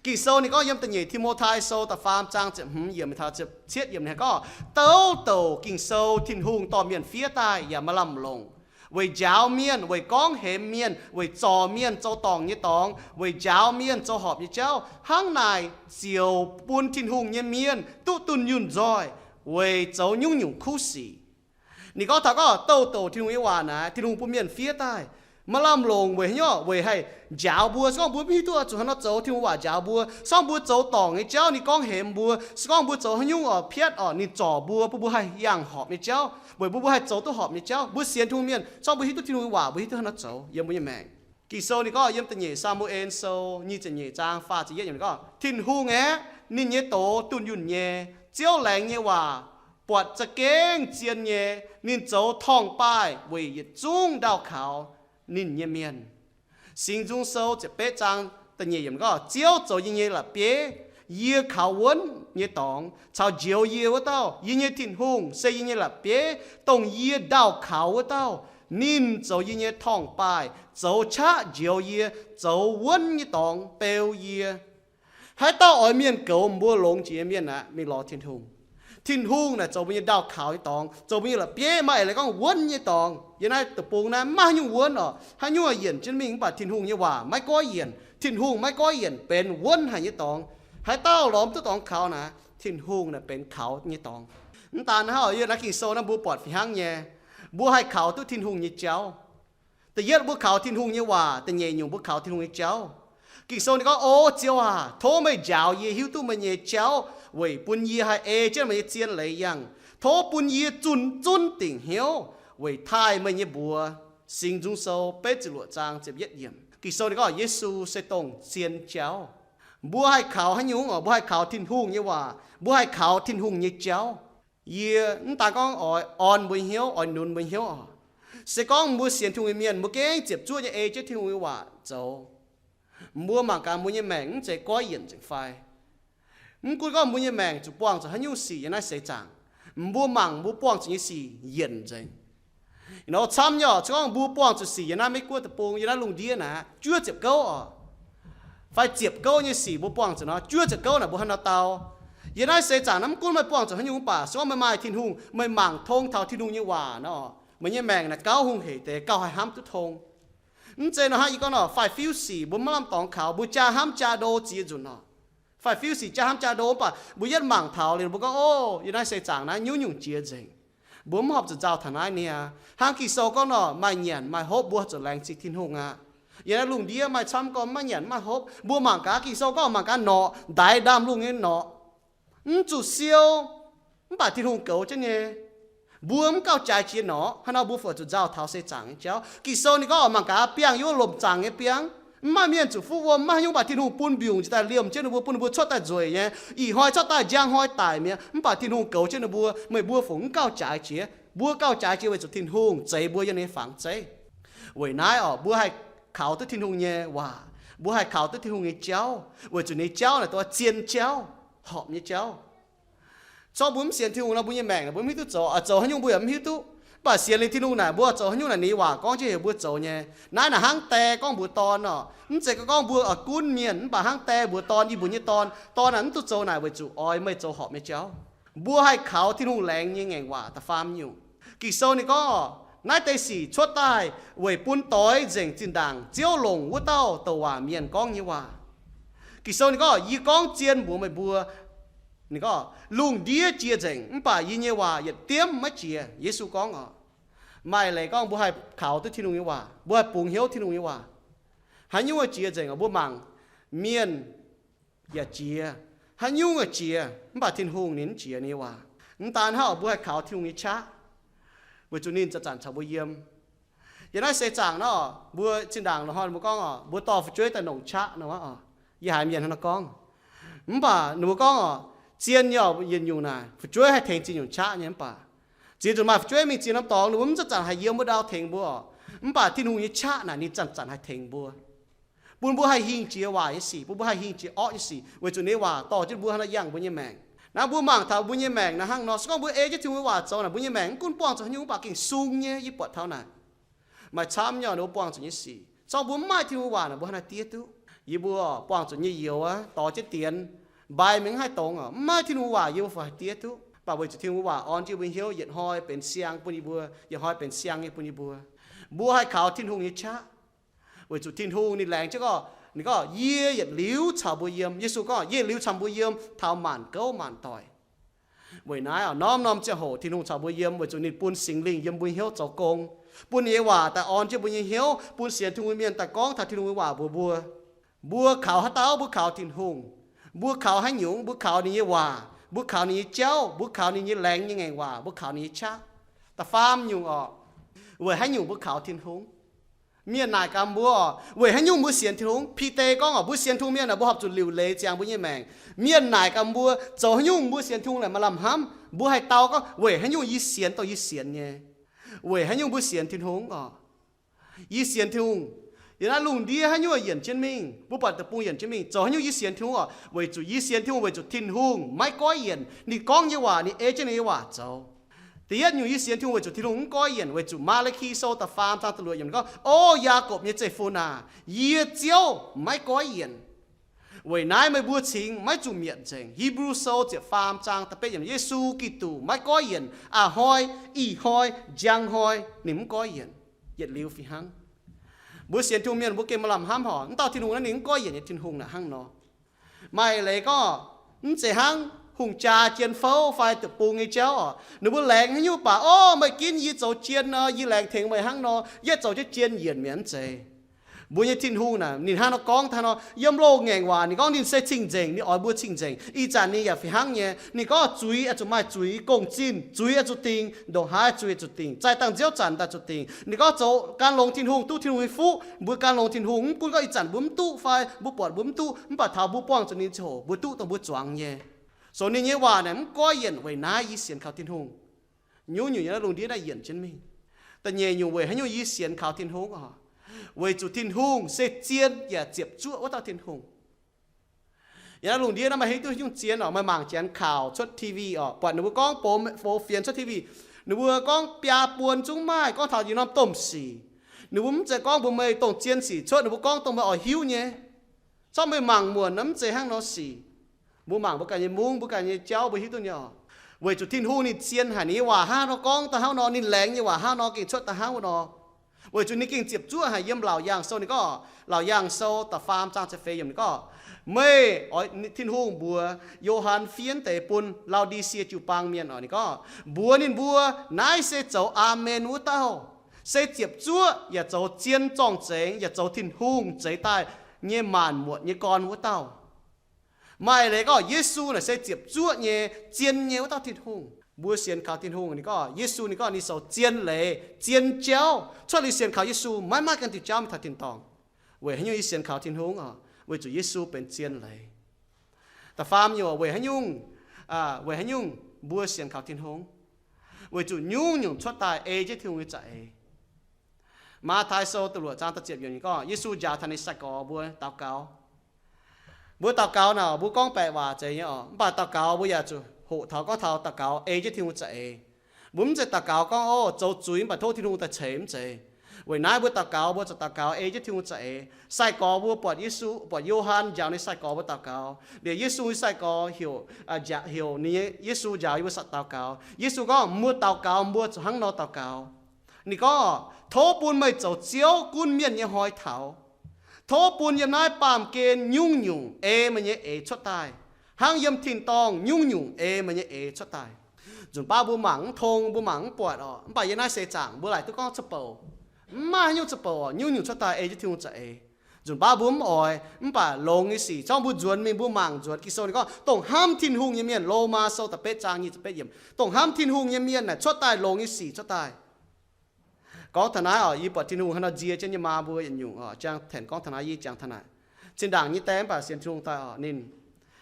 Ging-Sou ninh gorngv yiem da'nyeic Ti^mo^tai Sou da'faam zaang ziepc hmz yiemc taux ziepc cietv yiemc ninh gorngv, douc douc Ging-Sou Tin-Hungh dorh mienh fiev daaih yaac maaih lamh longc, weic njaaux mienh, weic gorngv hemx mienh, weic zorc mienh zoux dorngc nyei dorngx, weic njaaux mienh zoux horpc nyei jauv. Hnangv naaic ziouc bun Tin-Hungh nyei mienh duqv dunh yunh nzoih, weic zoux nyungc-nyungc kuv sic. Ninh gorngv taux gorngv douc douc Tin-Hungh nyei waac naaic, Tin-Hungh bun mienh fiev daaih maaih lamh longc weic haaix nyungc? Weic haih njaaux mbuo. Se gorngv mbuo mv hiuv duqv zuqc haaix nor zoux, Tin-Hungh waac njaaux mbuo. Se gorngv mbuo zoux dorngc nyei jauv, ninh gorngv hemx mbuo. Se gorngv mbuo zoux haaix nyungc orqc, piatv orqc, ninh zorc mbuo, bun mbuo haih yangh horpc nyei jauv, weic bun mbuo haih zoux duqv horpc nyei jauv. Mbuo sienx Tin-Hungh mienh, se gorngv mbuo hiuv duqv Tin-Hungh nyei waac, mbuo hiuv duqv haaix nor zoux yiem mbuo nyei maengc. Ging-Sou ninh gorngv yiem da'nyeic Saa^mu^en Sou nyic ziepc nyeic zaang faah ziepc yietv yiemc ninh gorngv, Tin-Hungh aeqv, ninh nyei doz dunh yunh nyei. Ziouv laengz nyei waac buatc za'gengh zien nyei. Ninh zoux torngv-baaih weic yietc zungv ndau kaux ninh nyei mienh. Singx Nzung Sou ziepc betv zaang da'nyeic yiemc gorngv, Ziouv zoux yie nyei la'bieiv, yie kaux wuonv nyei dorngx, caux njoux yie wuov dauh. Yie nyei Tin-Hungh se yie nyei la'bieiv, dongh yie ndau kaux wuov dauh. Ninh zoux yie nyei torngv-baaih, zoux qaqv njoux yie, zoux wuonv nyei dorngx beu yie. Haaix dauh oix mienh goux mbuo longx jiex nyei mienh aqv, mingh lorz Tin-Hungh. Tin-Hungh naaic zoux mbuo nyei ndau kaux nyei dorngx, zoux mbuo nyei la'bieiv. Maaih eix leiz gorngv wuonv nyei dorngx. Yiem naaiv deic-bung naaiv maiv haaix nyungc wuonv orqc. Haaix nyungc yienc jienv mingh mv baac Tin-Hungh nyei waac maiv goiv yienc. Tin-Hungh maiv goiv yienc, benx wuonv haic nyei dorngx. Haaix dauh lorz mv duqv dorngx kaux naaic, Tin-Hungh naaic benx kaux nyei dorngx. Mv daan hnangv, yiem naaiv Ging-Sou naaiv mbuo buatc fih hnangv nyei. Mbuo haih kaux duqv Tin-Hungh nyei jauv. Da'yietv mbuo kaux Tin-Hungh nyei waac, da'nyeic nyungc mbuo kaux Tin-Hungh nyei jauv. Ging-Sou ninh gorngv, O Ziouv aac, tov meih njaaux yie hiuv duqv meih nyei jauv, weic bun yie haih ei jienv meih nyei zien leiz yangh. Tov bun yie zunh zunv dingc hnyouv weic taaih meih nyei mbuox. Singx Nzung Sou betv ziepc luoqc zaang ziepc yietv yiemc. Ging-Sou ninh gorngv Yesu se dongh zien jauv. Mbuo haih kaux haaix nyungc oc? Mbuo haih kaux Tin-Hungh nyei waac, mbuo haih kaux Tin-Hungh nyei jauv. Yie mv daan gorngv oix orn mbuo hnyouv, oix nunz mbuo hnyouv oc. Se gorngv mbuo sienx Tin-Hungh nyei mienh, mbuo gengh ziepc zuoqv nyei ei jienv Tin-Hungh nyei waac zoux. Mbuo mangc gaax mbuo nyei maengc mv zeiz goiv yienc nzengc fai? Mv gunv gorngv mbuo nyei maengc zuqc buangh zuqc haaix nyungc sic yiem naaiv seix zaangc, mbuo mangc mbuo buangh zuqc nyei sic yienc nzengc. Nor camv nyei oc, se gorngv mbuo buangh zuqc sic yiem naaiv Meiv Guoqv deic-bung, yiem naaiv lungh ndiev naaic, juov ziepc gouv oc, fai ziepc gouv nyei sic mbuo buangh zuqc nor, juov ziepc gouv naaic mbuo haaix nor dau? Yiem naaiv seix zaangc naaiv mv gunv meih buangh zuqc haaix nyungc mv baac, se gorngv meih maaih Tin-Hungh, meih mangc tong taux Tin-Hungh nyei waac nor, meih nyei maengc naaic gauh hungh hec deix, gauh haih hnamv duqv tong. Mv zeiz nor hnangv yie gorngv nor, faix-fiuv sic mbuo maiv lamh dorngx kaux, mbuo jaa hnamv jaa ndo ziex nzunc oc. Faix-fiuv sic jaa hnamv jaa ndo mv baac mbuo yietv mangc taux liuz mbuo gorngv, O, yiem naaiv seix zaangc naaiv nyungc-nyungc jiex nzengc. Mbuo mv horpc zuqc nzauh taux naaiv niaa. Hnangv Ging-Sou gorngv nor, maaih nyanc maaih hopv mbuo zuqc laengz zingh Tin-Hungh aqv. Yiem naaiv lungh ndiev maaih camv gorngv maiv nyanc maiv hopv. Mbuo mangc gaax Ging-Sou gorngv mangc gaax norqc, ndaix ndaamv-lungh nyei norqc, mv zuqc siou, mv baac Tin-Hungh goux jienv nyei. Mbuo mv gauh jaaix jiex norqc, hnangv nor mbuo fuqv zuqc nzauh taux seix zaangc nyei jauv. Ging-Sou ninh gorngv mangc gaax biangh yiem wuov lomc zaangc nyei biangv, mv maaih mienh zuqc fuqv wuom, mv maaih haaix nyungc, mv baac Tin-Hungh ziouc daaih liemh jienv ninh mbuo, bun ninh mbuo cuotv daaih nzueic nyei. Ih hnoi cuotv daaih njang hnoi daic mi'aqv, mv baac Tin-Hungh goux jienv ninh mbuo. Meih mbuo fungc mv gauh jaaix jiex? Mbuo gauh jaaix jiex weic zuqc Tin-Hungh zeix mbuo yiem ninh nyei fangx zeiv. Weic naaiv oc, mbuo haih kaux duqv Tin-Hungh nyei waac, mbuo haih kaux duqv Tin-Hungh nyei jauv, weic zuqc ninh nyei jauv naaic dongh zien jauv, horpc nyei jauv. Zorqv mbuo mv sienx Tin-Hungh nor, mbuo nyei maengc mbuo mv hiuv duqv zoux, oix zoux haaix nyungc mbuo yaac mv hiuv duqv. Mv baac sienx liuz Tin-Hungh naaic, mbuo oix zoux haaix nyungc naaic, ninh nyei waac gorngv jienv heuc mbuo zoux nyei. Naaiv naaic hnangv die gorngv mbuox dorn oc. Mv zeiz gorngv mbuo oix gunv mienh, mv baac hnangv die mbuox dorn, Yie mbuox nyei dorn, dorn aah, mv duqv zoux naaic weic zuqc oix meih zoux horpc nyei jauv. Mbuo haih kaux Tin-Hungh laengz nyei ngaengc waac da'faam nyungc. Ging-Sou ninh gorngv, naaiv deix sic cuotv daaih weic bun doix nzengc zinh ndaangc Ziouv longc wuov dauh douc waac mienh gorngv nyei waac. Ging-Sou ninh gorngv, Yie gorngv zien mbuox meih mbuo, ninh gorngv, lungh ndiev jiex nzengc, mv baac yie nyei waac yietc diemv maiv jiex. Yesu gorngv oc. Maaih leiz gorngv mbuo haih kaux duqv Tin-Hungh nyei waac, mbuo haih bungx hnyouv Tin-Hungh nyei waac. Haaix nyungc jiex nzengc oc, mbuo mangc, mienh yaac jiex, haaix nyungc yaac jiex, mv baac Tin-Hungh ninh mv jiex ninh nyei waac. Mv daan hnangv oc, mbuo haih kaux Tin-Hungh nyei qaqv, weic zuqc ninh zanc-zanc caux mbuo yiem. Yiem naaiv seix zaangc nor, mbuo zinh ndaangc loz-hnoi mbuo gorngv oc, mbuo dorh fu'jueiv daaih nongc qaqv nor oc. Yie haiz mienh hnangv nor gorngv. Mv baac ninh mbuo gorngv oc, zien nyei oc, yietc nyungc naaic fu'jueiv haih tengx ziex nyungc qaqv nyei. Mv baac ziex nzunc maaih fu'jueiv mingh ziex norm dorngx, ninh mbuo mv zanc-zanc haih yiem wuov ndau tengx mbuo oc. Mv baac Tin-Hungh nyei qaqv naaic ninh zanc-zanc haih tengx mbuo, bun mbuo haih hingh jiex waaic nyei sic, bun mbuo haih hingh jiex orqv nyei sic, weic zuqc ninh nyei waac dorh jienv mbuo hnangv nor yangh mbuo nyei maengc. Naaiv mbuo mangc taux mbuo nyei maengc naaiv hnangv nor, se gorngv mbuo ei jienv Tin-Hungh nyei waac zoux naaic, mbuo nyei maengc mv gunv buangh zuqc haaix nyungc mv baac gengh sung nyei. Yie buatc taux naaic maaih camv nyei oc, ninh mbuo buangh zuqc nyei sic, se gorngv mbuo mv maaih Tin-Hungh waac naaic, mbuo hnangv naaiv diev duqv. Yie mbuo buangh zuqc nyei youz aqv, dorh jienv dienx, mbai mingh maiv haih dongz oc. Mv maaih Tin-Hungh waac yie mbuo fai diev duqv. Mv baac weic zuqc Tin-Hungh waac orn jienv mbuo hnyouv yietc hnoi benx siang bun yie mbuo, yietc hnoi benx siang nyei bun yie mbuo. Mbuo haih kaux Tin-Hungh nyei qaqv, weic zuqc Tin-Hungh ninh laengz jienv gorngv, ninh gorngv, Yie yietc liuz caux mbuo yiem. Yesu gorngv, Yie yietc liuz caux mbuo yiem taux maanc gouv maanc doic. Weic naaiv oc, norm-norm ziangh hoc Tin-Hungh caux mbuo yiem weic zuqc ninh bun Singx Lingh yiem mbuo hnyouv zoux gong, bun ninh nyei waac daaih orn jienv mbuo nyei hnyouv, bun sienx Tin-Hungh mienh daaih gorngv taux Tin-Hungh nyei waac mbuox mbuo. Mbuo kaux haaix dauh? Mbuo kaux Tin-Hungh. Mbuo kaux haaix nyungc? Mbuo kaux ninh nyei waac, mbuo kaux ninh nyei jauv, mbuo kaux ninh nyei laengz nyei ngaengc waac, mbuo kaux ninh nyei qaqv. Da'faam nyungc oc, weic haaix nyungc mbuo kaux Tin-Hungh? Mienh naaic gaax mbuo oc, weic haaix nyungc mbuo sienx Tin-Hungh? Bide gorngv oc, mbuo sienx Tin-Hungh mienh aah, mbuo horpc zuqc liuc leiz ziangx mbuo nyei maengc. Mienh naaic gaax mbuo, zoux haaix nyungc mbuo sienx Tin-Hungh naaic maaih lamh hnamv? Mbuo haih dau gorngv, weic haaix nyungc yie sienx dongh yie sienx nyei? Weic haaix nyungc mbuo sienx Tin-Hungh oc? Yie sienx Tin-Hungh. Yiem naaiv lungh ndiev haaix nyungc yienc jienv mingh, mbuo buatc deic-bung yienc jienv mingh, zoux haaix nyungc yie sienx Tin-Hungh oc? Weic zuqc yie sienx Tin-Hungh weic zuqc Tin-Hungh maiv goiv yienc. Ninh gorngv nyei waac, ninh ei jienv ninh nyei waac zoux. Da'yietv nyungc yie sienx Tin-Hungh weic zuqc Tin-Hungh mv goiv yienc, weic zuqc Maa^li^ki Sou da'faam zaang da'luoqc yiemc gorngv, O Yaakopv nyei zeiv-fun aah, yie Ziouv maiv goiv yienc. Weic naaiv meih mbuo cingx maiv zuqc mietc nzengc. Hipv^lu Sou ziepc faam zaang da'betv yiemc, Yesu Giduc maiv goiv yienc. A'hnoi, ih hnoi, njang hnoi, ninh mv goiv yienc. Yietc liuz fih hnangv. Mbuo sienx Tin-Hungh mienh mbuo gengh maaih lamh hnamv horpc, mv dauh Tin-Hungh naaiv ninh mv goiv yienc nyei Tin-Hungh naaic hnangv nor. Maaih leiz gorngv, mv zeiz hnangv hungh jaa jien fouv fai deic-bung nyei jauv oc. Ninh mbuo laengz haaix nyungc baac, O, meih ginv yie zoux jien nor, yie laengz tengx meih hnangv nor, yie zoux jienv jien yienc mi'aqv. Mv zeiz. Mbuo nyei Tin-Hungh naaic, ninh hnangv nor gorngv taux nor, yiem loz-ngaengc waac ninh gorngv ninh se cing-nzengc, ninh oix mbuo cing-nzengc. Ih zanc ninh yaac fih hnangv nyei. Ninh gorngv zuiz oix zuqc maaih zuiz gong-zinh, zuiz oix zuqc dingc, ndongc haaix zuiz oix zuqc dingc, zaih dangh nziouv zanc daaih zuqc dingc. Ninh gorngv zoux gan longx Tin-Hungh, duqv Tin-Hungh nyei fuqv, mbuo gan longx Tin-Hungh, mv gunv gorngv ih zanc mbuo mv duqv fai mbuo buatc mbuo mv duqv, mv baac taux mbuo buangh zuqc ninh ziangh hoc mbuo duqv dongh mbuo zuangx nyei. So ninh nyei waac naaic mv goiv yienc, weic naaiv yie sienx kaux Tin-Hungh. Nyungc-nyungc nyei naaiv lungh ndiev naaiv yienc jienv mingh. Da'nyeic nyungc weic haaix nyungc yie sienx kaux Tin-Hungh oc? Weic zuqc Tin-Hungh se zien yaac ziepc zuoqv wuov dauh Tin-Hungh. Yiem naaiv lungh ndiev naaiv maaih hiuv duqv nyungc zien oc, meih mangc janx kaux cuotv T V oc, buatc ninh mbuo gorngv box fienx cuotv T V, ninh mbuo gorngv biaa buon zungv maaih gorngv taux yietc norm domh sic. Ninh mbuo mv zeiz gorngv mbuox meih dongh zien sic cuotv, ninh mbuo gorngv dongh meih oix hiuv nyei. Corc meih mangc muonc naaiv mv zeiz hnangv nor sic. Mbuo mangc mbuo ganh nyei mungv, mbuo ganh nyei jauv, mbuo hiuv duqv nyei oc. Weic zuqc Tin-Hungh ninh zien haic, ninh nyei waac hnangv nor gorngv daaih hnangv nor, ninh laengz nyei waac hnangv nor gengh cuotv daaih hnangv wuov nor. Weic zuqc ninh gengh ziepc zuoqv haic. Yiem Laauc Yaangh Sou ninh gorngv, Laauc Yaangh Sou da'faam zaang ziepc feix yiemc ninh gorngv, meih oix, Tin-Hungh mbuox Yo^han fiev deix bun Lau^di^sie jiu-baang mienh oc, ninh gorngv, mbuox ninh mbuo, naaiv se zoux Aamen wuov dauh, se ziepc zuoqv yaac zoux zien zorng-zengx yaac zoux Tin-Hungh zeix daaih nyei maanc muotc nyei gorn wuov dauh. Maaih leiz gorngv Yesu naaic se ziepc zuoqv nyei, zien nyei wuov dauh Tin-Hungh. Mbuo sienx kaux Tin-Hungh, ninh gorngv Yesu, ninh gorngv ninh zoux zien leiz, zien jauv. Cuotv liuz sienx kaux Yesu maiv maaih ganh diuh jauv mingh taux tin-dorngh. Weic haaix nyungc yie sienx kaux Tin-Hungh oc? Weic zuqc Yesu benx zien leiz. Da'faam nyungc, weic haaix nyungc, weic haaix nyungc mbuo sienx kaux Tin-Hungh? Weic zuqc nyungc-nyungc cuotv daaih ei jienv Tin-Hungh nyei za'eix. Matv^taai Sou da'luoqc zaang da'ziepc yiemc ninh gorngv Yesu njaaux taux ninh sai-gorx mbuo daux gaux. Mbuo daux gaux naaic mbuo gorngv baeqc waac zeiz nyei oc, mv baac daux gaux mbuo yaac zuqc hoqc taux gorngv taux daux gaux ei jienv Tin-Hungh za'eix. Mbuo mv zeiz daux gaux gorngv, o, zoux zuiz mv baac tov Tin-Hungh daaih ceix, mv zeiz. Weic naaiv mbuo daux gaux mbuo zuqc daux gaux ei jienv Tin-Hungh za'eix. Sai-gorx mbuo buatc Yesu, buatc Yo^han njaaux ninh sai-gorx mbuo daux gaux. Liuz Yesu nyei sai-gorx heuc, heuc ninh nyei, Yesu njaaux yie mbuo daux gaux. Yesu gorngv, mbuo daux gaux mbuo zuqc hnangv nor daux gaux. Ninh gorngv, tov bun meih zoux Ziouv gunv mienh nyei hnoi taux. Tov bun yiem naaiv baamh gen nyungc-nyungc ei meih nyei eix cuotv daaih, hnangv yiem tin-dorngh nyungc-nyungc ei meih nyei eix cuotv daaih. Nzunc baav mbuo mangc mv tong, mbuo mangc mv buatc oc, mv baac yiem naaiv seix zaangc mbuo laaic duqv gorngv za'bouc. Mv maaih haaix nyungc za'bouc oc, nyungc-nyungc cuotv daaih ei jienv Tin-Hungh za'eix. Nzunc baav mbuo mv oix, mv baac longx nyei sic, zorngv mbuo nzuonx mingh mbuo mangc nzuonx Ging-Sou ninh gorngv, dongh hnamv Tin-Hungh nyei mienh, Lomaa Sou da'betv zaang nyic ziepc betv yiemc, dongh hnamv Tin-Hungh nyei mienh naaic cuotv daaih longx nyei sic cuotv daaih. Gorngv taux naaiv oc, yie buatc Tin-Hungh haaix nor nzie jienv nyei maa mbuo yietc nyungc oc, jang tenc gorngv taux naaiv, yie jangx taux naaic. Zinh ndaangc nyei die mv baac sienx Tin-Hungh daaih oc, ninh,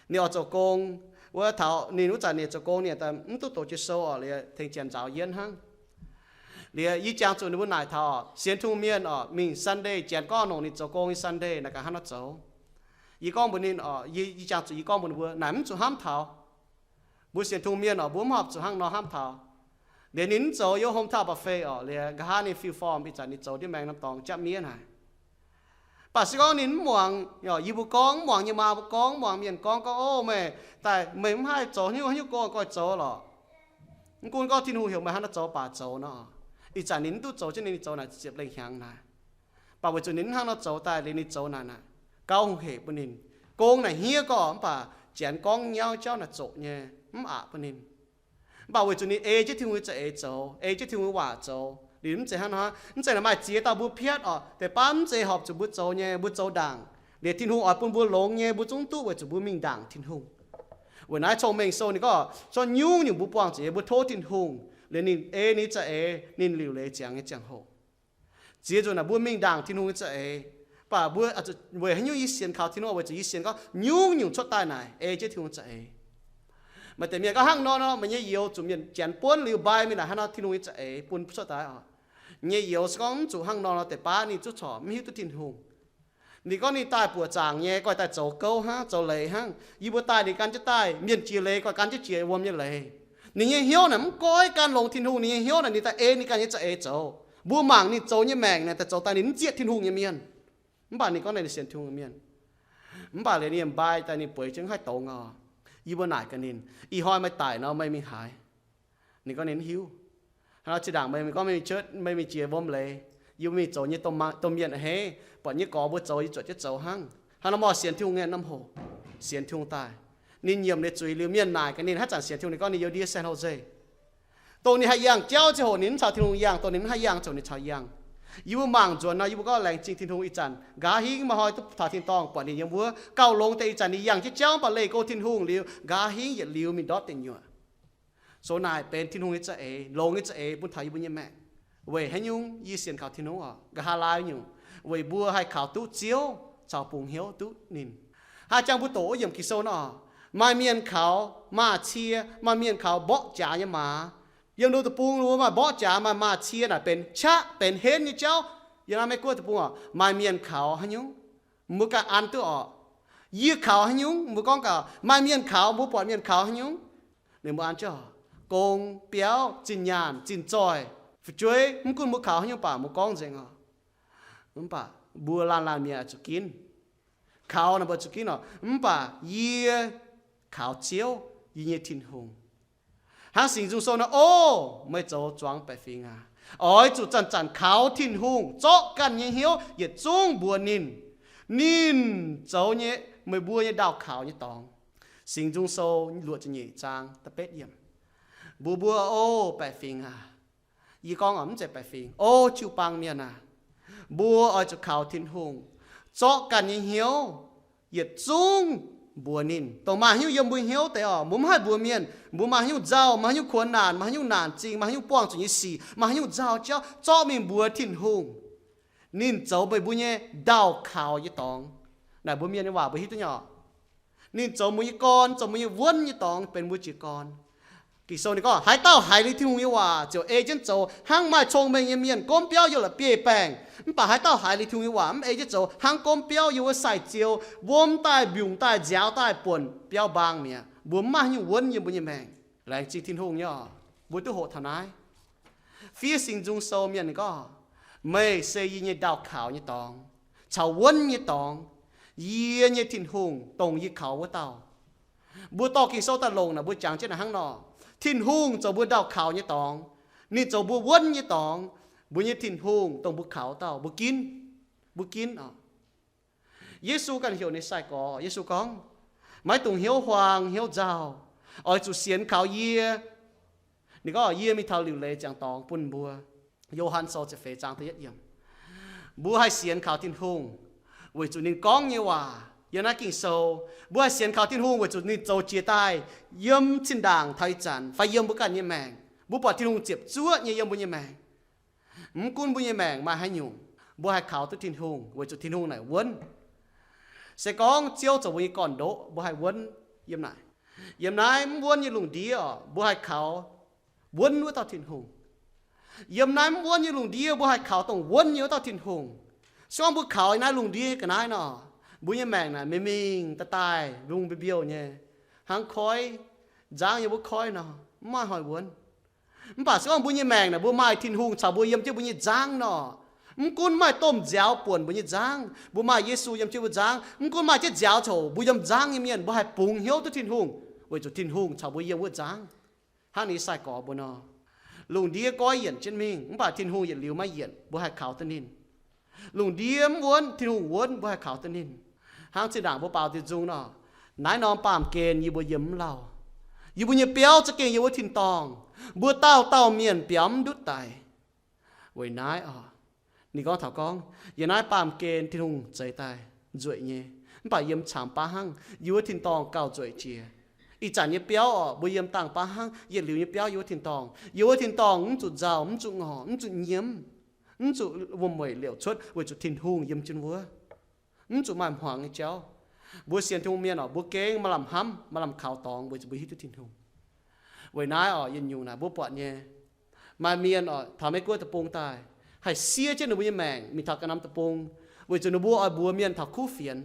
ninh oix zoux gong, wuov taux ninh wuov zanc ninh zoux gong ninh daaih mv duqv doqc Ging-Sou oc, liuz tengx janx nzaaux yienv hnangv. Liuz yie jangx zuqc ninh mbuo naaic taux oc, sienx Tin-Hungh mienh oc, mingh Sunday, janx gorngv longc ninh zoux gong nyei Sunday naaic gaax hnangv nor zoux. Yie gorngv mbuox ninh oc, yie, yie jangx zuqc yie gorngv mbuox ninh mbuo, naaic mv zuqc hnamv taux. Mbuo sienx Tin-Hungh mienh oc, mbuo mv horpc zuqc hnangv nor hnamv taux. Liuz ninh mv zoux yiem home taux ba'fei oc, liuz nqa'haav ninh fiu form, ih zanc ninh zoux ndiev maengx norm dorngx japv miev naaic. Mv baac se gorngv ninh mv muangx, yie mbuo gorngv, mv muangx nyei maa mbuo gorngv, mv muangx mienh gorngv, gorngv, Ov, meih, daaih meih mv haih zoux haaix nyungc haaix nyungc go, goiv zoux lorqc. Mv gunv gorngv Tin-Hungh heuc meih hnangv naaiv zoux baac zoux nor, ih zanc ninh mv duqv zoux jienv ninh zoux naaic ziepc lengh hnyangx naaic. Mv baac weic zuqc ninh mv hnangv nor zoux daaih liuz ninh zoux naaic naaic, gauh hungh hec bun ninh. Gong naaic hniev gorqv, mv baac janx gorngv nyauv jauv naaic zoqc nyei, mv aqc bun ninh. Mv baac weic zuqc ninh ei jienv Tin-Hungh nyei za'eix zoux, ei jienv Tin-Hungh nyei waac zoux, ninh mv zeiz hnangv nor, mv zeiz naaic maaih ziex dauh mbuo piatv orqc, deix baav mv zeiz horpc zuqc mbuo zoux nyei, mbuo zoux ndaangc. Liuz Tin-Hungh oix bun mbuo longx nyei, mbuo zungv duqv weic zuqc mbuo mingh ndaangc Tin-Hungh. Weic naaiv Cong-Mengh Sou ninh gorngv, cuotv nyungc-nyungc mbuo buangh zuqc nyei, mbuo tov Tin-Hungh, liuz ninh ei ninh za'eix, ninh liuc leiz ziangx nyei ziangh hoc. Ziex nzunc naaic mbuo mingh ndaangc Tin-Hungh nyei za'eix, mv baac mbuo weic haaix nyungc yie sienx kaux Tin-Hungh, weic zuqc yie sienx gorngv nyungc-nyungc cuotv daaih naaic ei jienv Tin-Hungh za'eix. Maaih deix mienh gorngv hnangv nor nor, meih nyei youz zuqc mienh janx buonv liuz mbai mingh naaic hnangv nor Tin-Hungh nyei za'eix bun cuotv daaih oc. Nyei youz se gorngv mv zuqc hnangv nor nor, deix baav ninh zuqc corc mv hiuv duqv Tin-Hungh. Ninh gorngv ninh daaih buoqc zaangc nyei, goiv daaih zoux gouv hnangv, zoux leiz hnangv. Yie mbuo daaih ninh gan jienv daaih, mienh jiex leiz goiv gan jienv jiex wuom nyei leiz. Ninh nyei hnyouv naaic mv goiv gan longx Tin-Hungh, ninh nyei hnyouv naaic ninh daaih ei ninh ganh nyei za'eix zoux. Mbuo mangc ninh zoux nyei maengc naaic daaih zoux daaih ninh mv zieqv Tin-Hungh nyei mienh. Mv baac ninh gorngv ninh sienx Tin-Hungh nyei mienh. Mv baac liuz ninh yiem mbai daaih ninh bueix jienv haih dongz oc. Yie mbuo naaic gaax ninh, ih hnoi meih daic nor meih mingh haaix? Ninh gorngv ninh mv hiuv. Hnangv nor zinh ndaangc meih mingh gorngv meih mingh church, meih mingh jiex wuom leiz, yie mbuo mingh zoux nyei domh mienh a'hneiv, buatc nyei gorx mbuo zoux yie zuotc jienv zoux hnangv. Hnangv nor mv sienx Tin-Hungh nyei norm hoc, sienx Tin-Hungh daaih. Ninh nyiemc ninh zuiz liuz mienh naaic gaax ninh haaix zanc sienx Tin-Hungh, ninh gorngv ninh yiem ndiev San Jose. Dongh ninh haih yangh jauv ziangh hoc ninh mv caux Tin-Hungh yangh, dongh ninh mv haih yangh ziangh hoc ninh caux yangh. Yie mbuo mangc nzuonx nor yie mbuo gorngv laengz zingh Tin-Hungh ih zanc nqa'haav hingv maaih hnoi duqv taux tin-dorngh buatc ninh yiem wuov gauh longx deix ih zanc ninh yangh jienv jauv mv baac leih go Tin-Hungh liuz nqa'haav hingv yietc liuz mingh ndortv deic nyuoqc. Soux naaic benx Tin-Hungh nyei za'eix, longx nyei za'eix bun taux yie mbuo nyei maengc. Weic haaix nyungc yie sienx kaux Tin-Hungh oc, nqa'haav laai nyungc, weic mbuo haih kaux duqv Ziouv caux bungx hnyouv duqv ninh. Haaix jangx mbuo doqc wuov yiemc Ging-Sou nor, maaih mienh kaux maaz-cie, maaih mienh kaux mborqv jaax nyei maaz. Yiem nduov deic-bung wuov maaih mborqv jaax, maaih maaz-cie naaic benx qaqv benx henv nyei jauv. Yiem naaiv Meiv-Guoqv deic-bung oc, maaih mienh kaux haaix nyungc, mbuo ganh an duqv oc. Yie kaux haaix nyungc, mbuo gorngv gaax, maaih mienh kaux, mbuo buatc mienh kaux haaix nyungc, ninh mbuo an jienv oc. Gong, biauv, zinh nyaanh, zinh zoih, fu'jueiv, mv gunv mbuo kaux haaix nyungc baac mbuo gorngv nzengc oc. Mv baac mbuo laanh laanh mienh oix zuqc ginv. Kaux naaic mbuo zuqc ginv oc. Mv baac yie kaux Ziouv, yie nyei Tin-Hungh. Hnangv Singx Nzung Sou nor, O, meih zoux zuangx baeqc fingx aac, oix zuqc zanc-zanc kaux Tin-Hungh, zorqv ganh nyei hnyouv yietc zungv mbuox ninh. Ninh zoux nyei, meih mbuo nyei ndaauh kaux nyei dorngx. Singx Nzung Sou luoqc ziepc nyeic zaang da'betv yiemc. Mbuox mbuo, O, baeqc fingx aac, yie gorngv mv zeiz baeqc fingx, O, jiu-baang mienh aac, mbuo oix zuqc kaux Tin-Hungh, zorqv ganh nyei hnyouv yietc zungv mbuox ninh. Dongh maaih haaix nyungc yiem mbuo hnyouv deix oc, mbuo mv haih mbuox mienh. Mbuo maaih haaix nyungc nzauh, maaih haaix nyungc kuonx naanc, maaih haaix nyungc naanc zingh, maaih haaix nyungc buangh zuqc nyei sic, maaih haaix nyungc nzauh jauv, zorqv mingh mbuox Tin-Hungh. Ninh zoux meih mbuo nyei ndaauh kaux nyei dorngx. Naaic mbuo mienh nyei waac mbuo hiuv duqv nyei oc. Ninh zoux mbuo nyei gorn, zoux mbuo nyei wuonv nyei dorngx, benx mbuo jiez gorn. Ging-Sou ninh gorngv, haaix dauh haiz liuz Tin-Hungh nyei waac ziouc ei jienv zoux, hnangv maaih cong-mengh nyei mienh gomv biauv yiem la'bieiv-baengh. Mv baac haaix dauh haiz liuz Tin-Hungh nyei waac mv ei jienv zoux, hnangv gomv biauv yiem wuov sai-ziou, wuom daaih, mbiungc daaih, nziaaux daaih, buonc biauv-mbaang mi'aqv. Mbuo mv maaih haaix nyungc wuonv yiem mbuo nyei maengc. Laengz zingh Tin-Hungh nyei oc, mbuo duqv hoqc taux naaiv. Fiev Singx Nzung Sou mienh gorngv, meih se yie nyei ndaauh kaux nyei dorngx caux wuonv nyei dorngx, yie nyei Tin-Hungh, dongh yie kaux wuov dauh. Mbuo dorh Ging-Sou daaih longc naaic, mbuo jangx jienv naaic hnangv nor, Tin-Hungh zoux mbuo ndaauh kaux nyei dorngx, ninh zoux mbuo wuonv nyei dorngx. Mbuo nyei Tin-Hungh dongh mbuo kaux wuov dauh, mbuo ginv, mbuo ginv oc. Yesu ganh heuc ninh sai-gorx, Yesu gorngv, maiv dungx hnyouv huaang hnyouv nzauh, oix zuqc sienx kaux yie. Ninh gorngv, yie mingh taux liuc leiz ziangx dorngx bun mbuo. Yo^han Sou ziepc feix zaang da'yietv yiemc. Mbuo haih sienx kaux Tin-Hungh weic zuqc ninh gorngv nyei waac yiem naaiv Ging-Sou. Mbuo haih sienx kaux Tin-Hungh weic zuqc ninh zoux jiex daaih yiem zinh ndaangc taux ih zanc fai yiem mbuo ganh nyei maengc. Mbuo buatc Tin-Hungh ziepc zuoqv nyei yiem mbuo nyei maengc. Mv gunv mbuo nyei maengc maaih haaix nyungc, mbuo haih kaux duqv Tin-Hungh weic zuqc Tin-Hungh naaic wuonv. Se gorngv Ziouv zoux mbuo nyei gorn-ndoqv, mbuo haih wuonv yiem naaic. Yiem naaiv mv wuonv nyei lungh ndiev oc, mbuo haih kaux wuonv wuov dauh Tin-Hungh. Yiem naaiv mv wuonv nyei lungh ndiev mbuo haih kaux dongh wuonv nyei wuov dauh Tin-Hungh. Se gorngv mbuo kaux naaiv lungh ndiev nyei ga'naaiv nor, mbuo nyei maengc naaic mingh mingh daaih daaih, lungh mbiouh mbiouh nyei, hnangv koiv nzangv yiem wuov koiv nor, mv maaih hnoi wuonv. Mv baac se gorngv mbuo nyei maengc naaic mbuo maaih Tin-Hungh caux mbuo yiem jienv mbuo nyei nzangv nor, Mv gunv maaih domh nziaaux buonc mbuo nyei nzangv, mbuo maaih Yesu yiem jienv mbuo nzangv, mv gunv maaih jienv nziaaux coc mbuo yiem nzangv nyei mienh, mbuo haih bungx hnyouv duqv Tin-Hungh, weic zuqc Tin-Hungh caux mbuo yiem wuov nzangv. Hnangv ninh sai-gorx mbuo nor, lungh ndiev goiv yienc jienv mingh, mv baac Tin-Hungh yietc liuz maiv yienc, mbuo haih kaux duqv ninh. Lungh ndiev mv wuonv, Tin-Hungh wuonv, mbuo haih kaux duqv ninh. Hnangv zinh ndaangc mbuo baaux nzung nor, naaiv norm baamh gen yie mbuo yiem mv lauh. Yie mbuo nyei biauv za'gengh yiem wuov tin-dorngh. Mbuo dauh dauh mienh biaux mv ndutv daic. Weic naaiv oc, ninh gorngv taux gorngv, yiem naaiv baamh gen Tin-Hungh zeix daaih nzueic nyei, mv baac yiem camx baav hnangv, yiem wuov tin-dorngh gauh nzueic jiex. Ih zanc nyei biauv oc, mbuo yiem dangh baav hnangv, yietc liuz nyei biauv yiem wuov tin-dorngh. Yiem wuov tin-dorngh mv zuqc nzauh, mv zuqc ngorc, mv zuqc nyiemv, mv zuqc wuom-mueic liouc cuotv, weic zuqc Tin-Hungh yiem jienv wuov. Mv zuqc maaih hmuangx nyei jauv. Mbuo sienx Tin-Hungh mienh oc, mbuo gengh maaih lamh hnamv, maaih lamh kaux dorngx weic zuqc mbuo hiuv duqv Tin-Hungh. Weic naaiv oc, yietc nyungc naaic mbuo buatc nyei, maaih mienh oc, taux Meiv Guoqv deic-bung daaih, haih siev jienv ninh mbuo nyei maengc mingh taux ganh norm deic-bung, weic zuqc ninh mbuo oix mbuox mienh taux kuv fienx.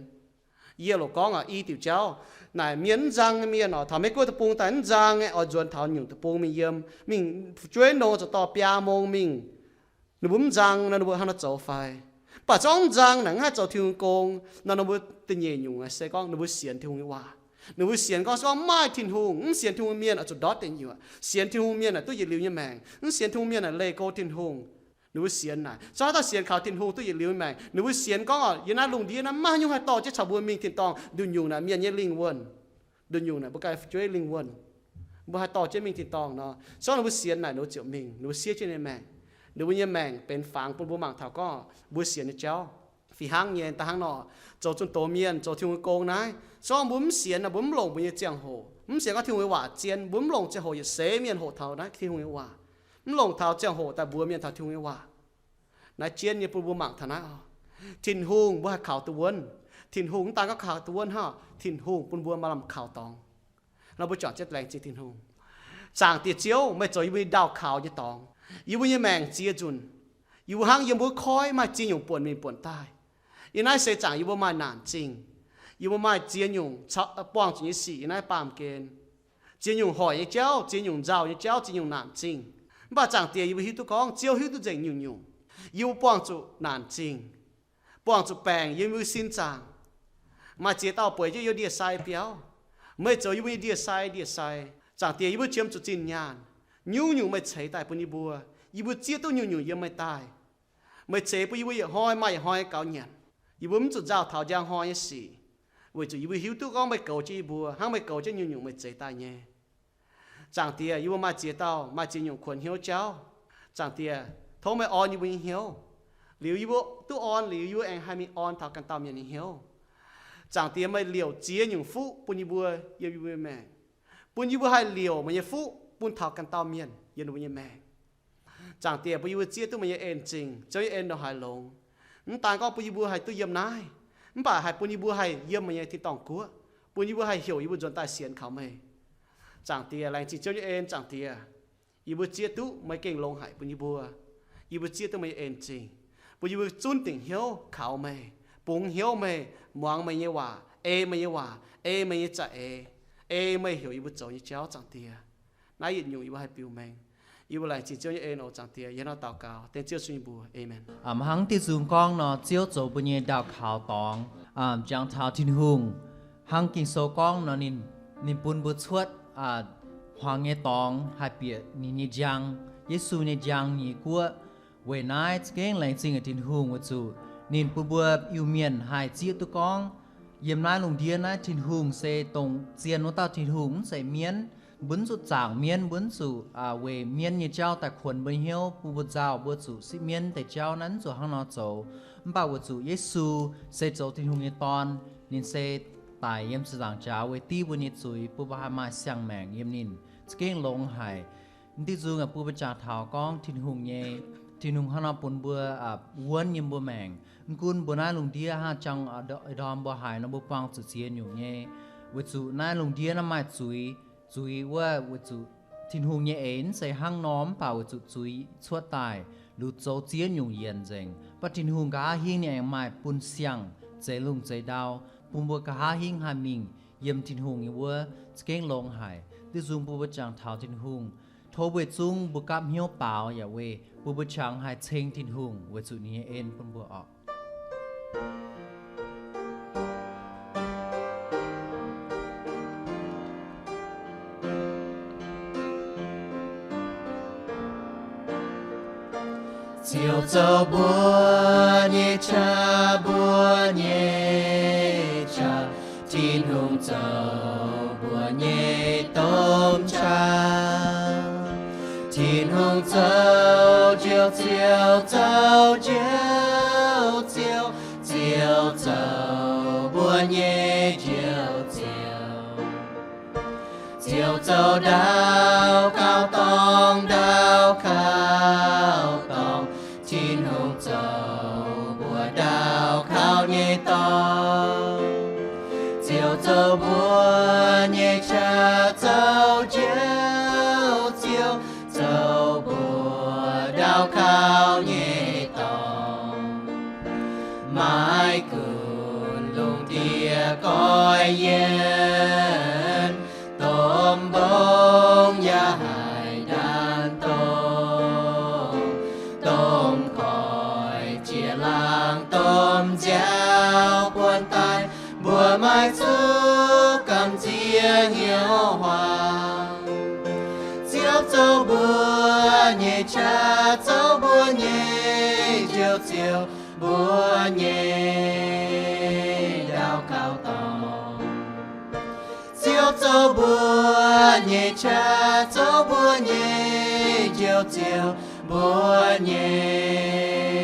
Yie loc gorngv oc, i diuc jauv, naaic mienh mv nzang nyei mienh oc, taux Meiv Guoqv deic-bung daaih mv nzang nyei, oix nzuonx taux nyungc deic-bung mingh yiem, mingh fu'jueiv nongx zoux dorh biaa mong mingh. Ninh mbuo mv nzang nor, ninh mbuo hnangv nor zoux fai? Mv baac zorngv mv nzang naaic, mv haih zoux Tin-Hungh gong nor, ninh mbuo da'nyeic nyungc se gorngv ninh mbuo sienx Tin-Hungh nyei waac. Ninh mbuo sienx gorngv se gorngv maaih Tin-Hungh, mv sienx Tin-Hungh mienh oix zuqc ndortv deic nyuoqc. Sienx Tin-Hungh mienh naaic duqv yietc liuz nyei maengc. Mv sienx Tin-Hungh mienh naaic leih go Tin-Hungh. Ninh mbuo sienx naaic, se gorngv dauh sienx kaux Tin-Hungh duqv yietc liuz nyei maengc. Ninh mbuo sienx gorngv oc, yiem naaiv lungh ndiev naaiv maiv haaix nyungc haih dorh jienv caux mbuo mingh tin-dorngh. Nduqc nyungc naaic mienh nyei lingh wuonh, nduqc nyungc naaic mbuo ganh fu'jueiv lingh wuonh, mbuo haih dorh jienv mingh tin-dorngh nor, se gorngv ninh mbuo sienx naaic, ninh mbuo ziouc mingh, ninh mbuo siev jienv ninh nyei maengc. Ninh mbuo nyei maengc benx fangx bun mbuo mangc taux gorngv mbuo sienx nyei jauv fih hnangv nyei. Da'hnangv nor, zoux zunh doz mienh, zoux Tin-Hungh nyei gong naaiv, se gorngv mbuo mv sienx naaic, mbuo mv longc mbuo nyei ziangh hoc, mv sienx gorngv Tin-Hungh nyei waac zien, mbuo mv longc ziangh hoc yietc seix mienh hoqc taux naaiv Tin-Hungh nyei waac, mv longc taux ziangh hoc daaih mbuox mienh taux Tin-Hungh nyei waac. Naaiv jienv nyei bun mbuo mangc taux naaiv oc. Tin-Hungh mbuo haih kaux duqv wuonv. Tin-Hungh mv daan gorngv kaux duqv wuonv hnangv, Tin-Hungh bun mbuo maaih lamh kaux dorngx. Nor mbuo juangc jienv laengz zingh Tin-Hungh. Zaangc Diex Ziouv, meih zoux yie mbuo nyei ndaauh kaux nyei dorngx. Yie mbuo nyei maengc ziex nzunc, yie mbuo hnangv yiem wuov koiv maaih ziex nyungc buonc mingh buonc daaih. Yiem naaiv seix zaangc yie mbuo maaih naanc zingh, yie mbuo maaih ziex nyungc buangh zuqc nyei sic yiem naaiv baamh gen. Ziex nyungc hoic nyei jauv, ziex nyungc nzauh nyei jauv, ziex nyungc naanc zingh. Mv baac Zaangc Diex, yie mbuo hiuv duqv gorngv Ziouv hiuv duqv nzengc nyungc-nyungc. Yie mbuo buangh zuqc naanc zingh, buangh zuqc baengc yiem yie mbuo sin zaangc. Maaih ziex dauh bueix jienv yiem ndie-sai biauv. Meih zoux yie mbuo nyei ndie-sai, ndie-sai. Zaangc Diex, yie mbuo qiemx zuqc zinh nyaanh. Nyungc-nyungc meih ceix daaih bun yie mbuo. Yie mbuo zieqv duqv nyungc-nyungc yiem meih daaih. Meih ceix bun yie mbuo yietc hnoi maaih yietc hnoi gaux nyanc. Yie mbuo mv zuqc nzauh taux njang hnoi nyei sic, weic zuqc yie mbuo hiuv duqv gorngv meih goux jienv yie mbuo hnangv meih goux jienv nyungc-nyungc meih ceix daaih nyei. Zaangc Diex, yie mbuo maaih ziex dauh, maaih ziex nyungc kuonx hnyouv jauv. Zaangc Diex, tov meih orn yie mbuo nyei hnyouv. Liuz yie mbuo duqv orn liuz, yie mbuo aengx haih mingh orn taux ganh dauh mienh nyei hnyouv. Zaangc Diex, meih liouc ziex nyungc fuqv bun yie mbuo yiem yie mbuo nyei maengc, bun yie mbuo haih liouc meih nyei fuqv bun taux ganh dauh mienh yiem ninh mbuo nyei maengc. Zaangc Diex, bun yie mbuo zieqv duqv meih nyei en-zingh, Ziouv nyei en ndongc haaix longx. Mv daan gorngv bun yie mbuo haih duqv yiem naaiv, mv baac haih bun yie mbuo haih yiem meih nyei tin-dorngh guoqv, bun yie mbuo haih heuc yie mbuo nzuonx daaih sienx kaux meih. Zaangc Diex, laengz zingh Ziouv nyei en. Zaangc Diex, yie mbuo zieqv duqv meih gengh longx haic bun yie mbuo. Yie mbuo zieqv duqv meih nyei en-zingh, bun yie mbuo zunv dingc hnyouv kaux meih, bungx hnyouv meih, muangx meih nyei waac, ei meih nyei waac, ei meih nyei za'eix, ei meih heuc yie mbuo zoux nyei jauv. Zaangc Diex, naaiv yietc nyungc yie mbuo haih biux mengh. Yie mbuo laengz zingh Ziouv nyei en oc. Zaangc Diex, yie hnangv daux gaux dengv Ziouv sun yie mbuo. Aamen. Hnangv diuh nzung gorngv nor, Ziouv zoux mbuo nyei ndaauh kaux dorngx. Jangx taux Tin-Hungh, hnangv Ging-Sou gorngv nor, ninh, ninh bun mbuo cuotv hmuangx nyei dorngx haih bieqc ninh nyei njang, Yesu nyei njang, nyei guoqv. Weic naaiv za'gengh laengz zingh Tin-Hungh weic zuqc ninh bun mbuo Iu-Mienh haih zieqv duqv gorngv yiem naaiv lungh ndiev naaiv Tin-Hungh se dongh zien wuov dauh Tin-Hungh, mv zeiz mienv. Mbuo mv zuqc zaangc mienv, mbuo mv zuqc weic mienv nyei jauv daaih kuonx mbuo hnyouv, bun mbuo nzauh, mbuo zuqc sipv mienv deix jauv. Naaiv mv zuqc hnangv nor zoux. Mv baac weic zuqc Yesu se zoux Tin-Hungh nyei Dorn, ninh se daic yiem ziepc nzaangc jaax weic div mbuo nyei zuiz, bun mbuo haih maaih siang-maengc yiem ninh. Za'gengh longx haic. Diuh nzung bun mbuo jangx taux gorngv Tin-Hungh nyei, Tin-Hungh hnangv nor bun mbuo wuonv yiem mbuo maengc. Mv gunv mbuo naaiv lungh ndiev hnangv jangx ndorm mbuo haiz nor, mbuo buangh zuqc ziex nyungc nyei, weic zuqc naaiv lungh ndiev naaiv maaih zuiz. Zuiz wuov weic zuqc Tin-Hungh nyei eix mv zeiz hnangv nor, mv baac weic zuqc zuiz cuotv daaih, liuz zoux ziex nyungc yienc nzengc. Mv baac Tin-Hungh nqa'haav hingv ninh aengx maaih bun siang zeix lungh zeix ndau, bun mbuo nqa'haav hingv haih mingh yiem Tin-Hungh nyei wuov. Za'gengh longx haic. Diuh nzung bun mbuo jangx taux Tin-Hungh Tov mbuo zungv mbuo gapv hnyouv baaux yaac weic bun mbuo qangx haih ceng Tin-Hungh weic zuqc ninh nyei en bun mbuo orqc. Ziouv zoux mbuo nyei qaqv, mbuo nyei qaqv. Tin-Hungh zoux mbuo nyei domh qaqv. Tin-Hungh zoux Njoux Ziouv, zoux Njoux Ziouv. Ziouv zoux mbuo nyei Njoux Ziouv. Ziouv zoux ndau kauv dorngh, ndau kauv dorngh. Tin-Hungh zoux mbuo ndau kauv nyei dorngh. Ziouv zoux mbuo nyei qaqv, zoux Njoux Ziouv, zoux mbuo ndau kauv nyei dorngh. Maiv gunv lungh ndiev goiv yienx, domh mbong yaac haih ndaanh dongh, domh koiv jiex laangz, domh nziaaux buonv daaih, mbuo maiv zuqc gamh nziex hnyouv huaang. Ziouv zoux mbuo nyei qaqv, zoux mbuo nyei Njoux Ziouv, mbuo nyei ndau kauv dorngh. Ziouv zoux mbuo nyei qaqv, zoux mbuo nyei Njoux Ziouv, mbuo nyei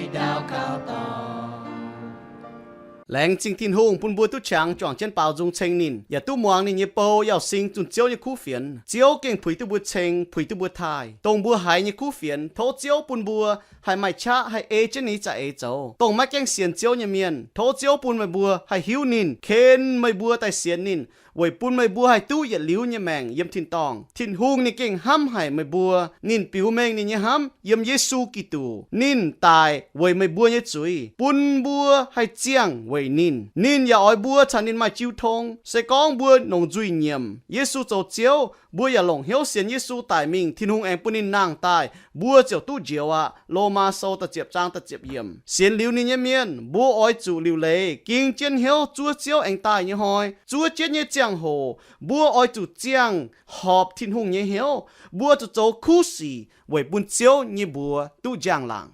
ndau kauv dorngh. Laengz zingh Tin-Hungh bun mbuo duqv qangx juangc jienv baaux nzung ceng ninh, yaac duqv muangx ninh nyei bou yauh sing zunh Ziouv nyei kuv fienx. Ziouv gengh puix duqv mbuo ceng, puix duqv mbuo taaih dongh mbuo haiz nyei kuv fienx. Tov Ziouv bun mbuo haih maaih qaqv haih ei jienv ninh nyei za'eix zoux. Dongh maiv gaengh sienx Ziouv nyei mienh, tov Ziouv bun meih mbuo haih hiuv ninh, ken meih mbuo daaih sienx ninh, weic bun meih mbuo haih duqv yietc liuz nyei maengc yiem tin-dorngh. Tin-Hungh ninh gengh hnamv haic meih mbuo. Ninh biux mengh ninh nyei hnamv yiem Yesu Giduc. Ninh daic weic meih mbuo nyei zuiz, bun mbuo haih ziangh weic ninh. Ninh yaac oix mbuo caux ninh maaih jiu tong. Se gorngv mbuo longc nzuih nyiemc Yesu zoux Ziouv, mbuo yaac longc hnyouv sienx Yesu daic mingh, Tin-Hungh aengx bun ninh nangh daaih, mbuo ziouc duqv njoux aqv. Lomaa Sou da'ziepc zaang da'ziepc yiemc. Sienx liuz ninh nyei mienh, mbuo oix zuqc liuc leiz ging jienv hnyouv zuov Ziouv aengx daaih nyei hnoi. Zuov jienv nyei ziangh hoc mbuo oix zuqc ziangh horpc Tin-Hungh nyei hnyouv. Mbuo zuqc zoux kuv sic weic bun Ziouv nyei mbuox duqv njang-laangc.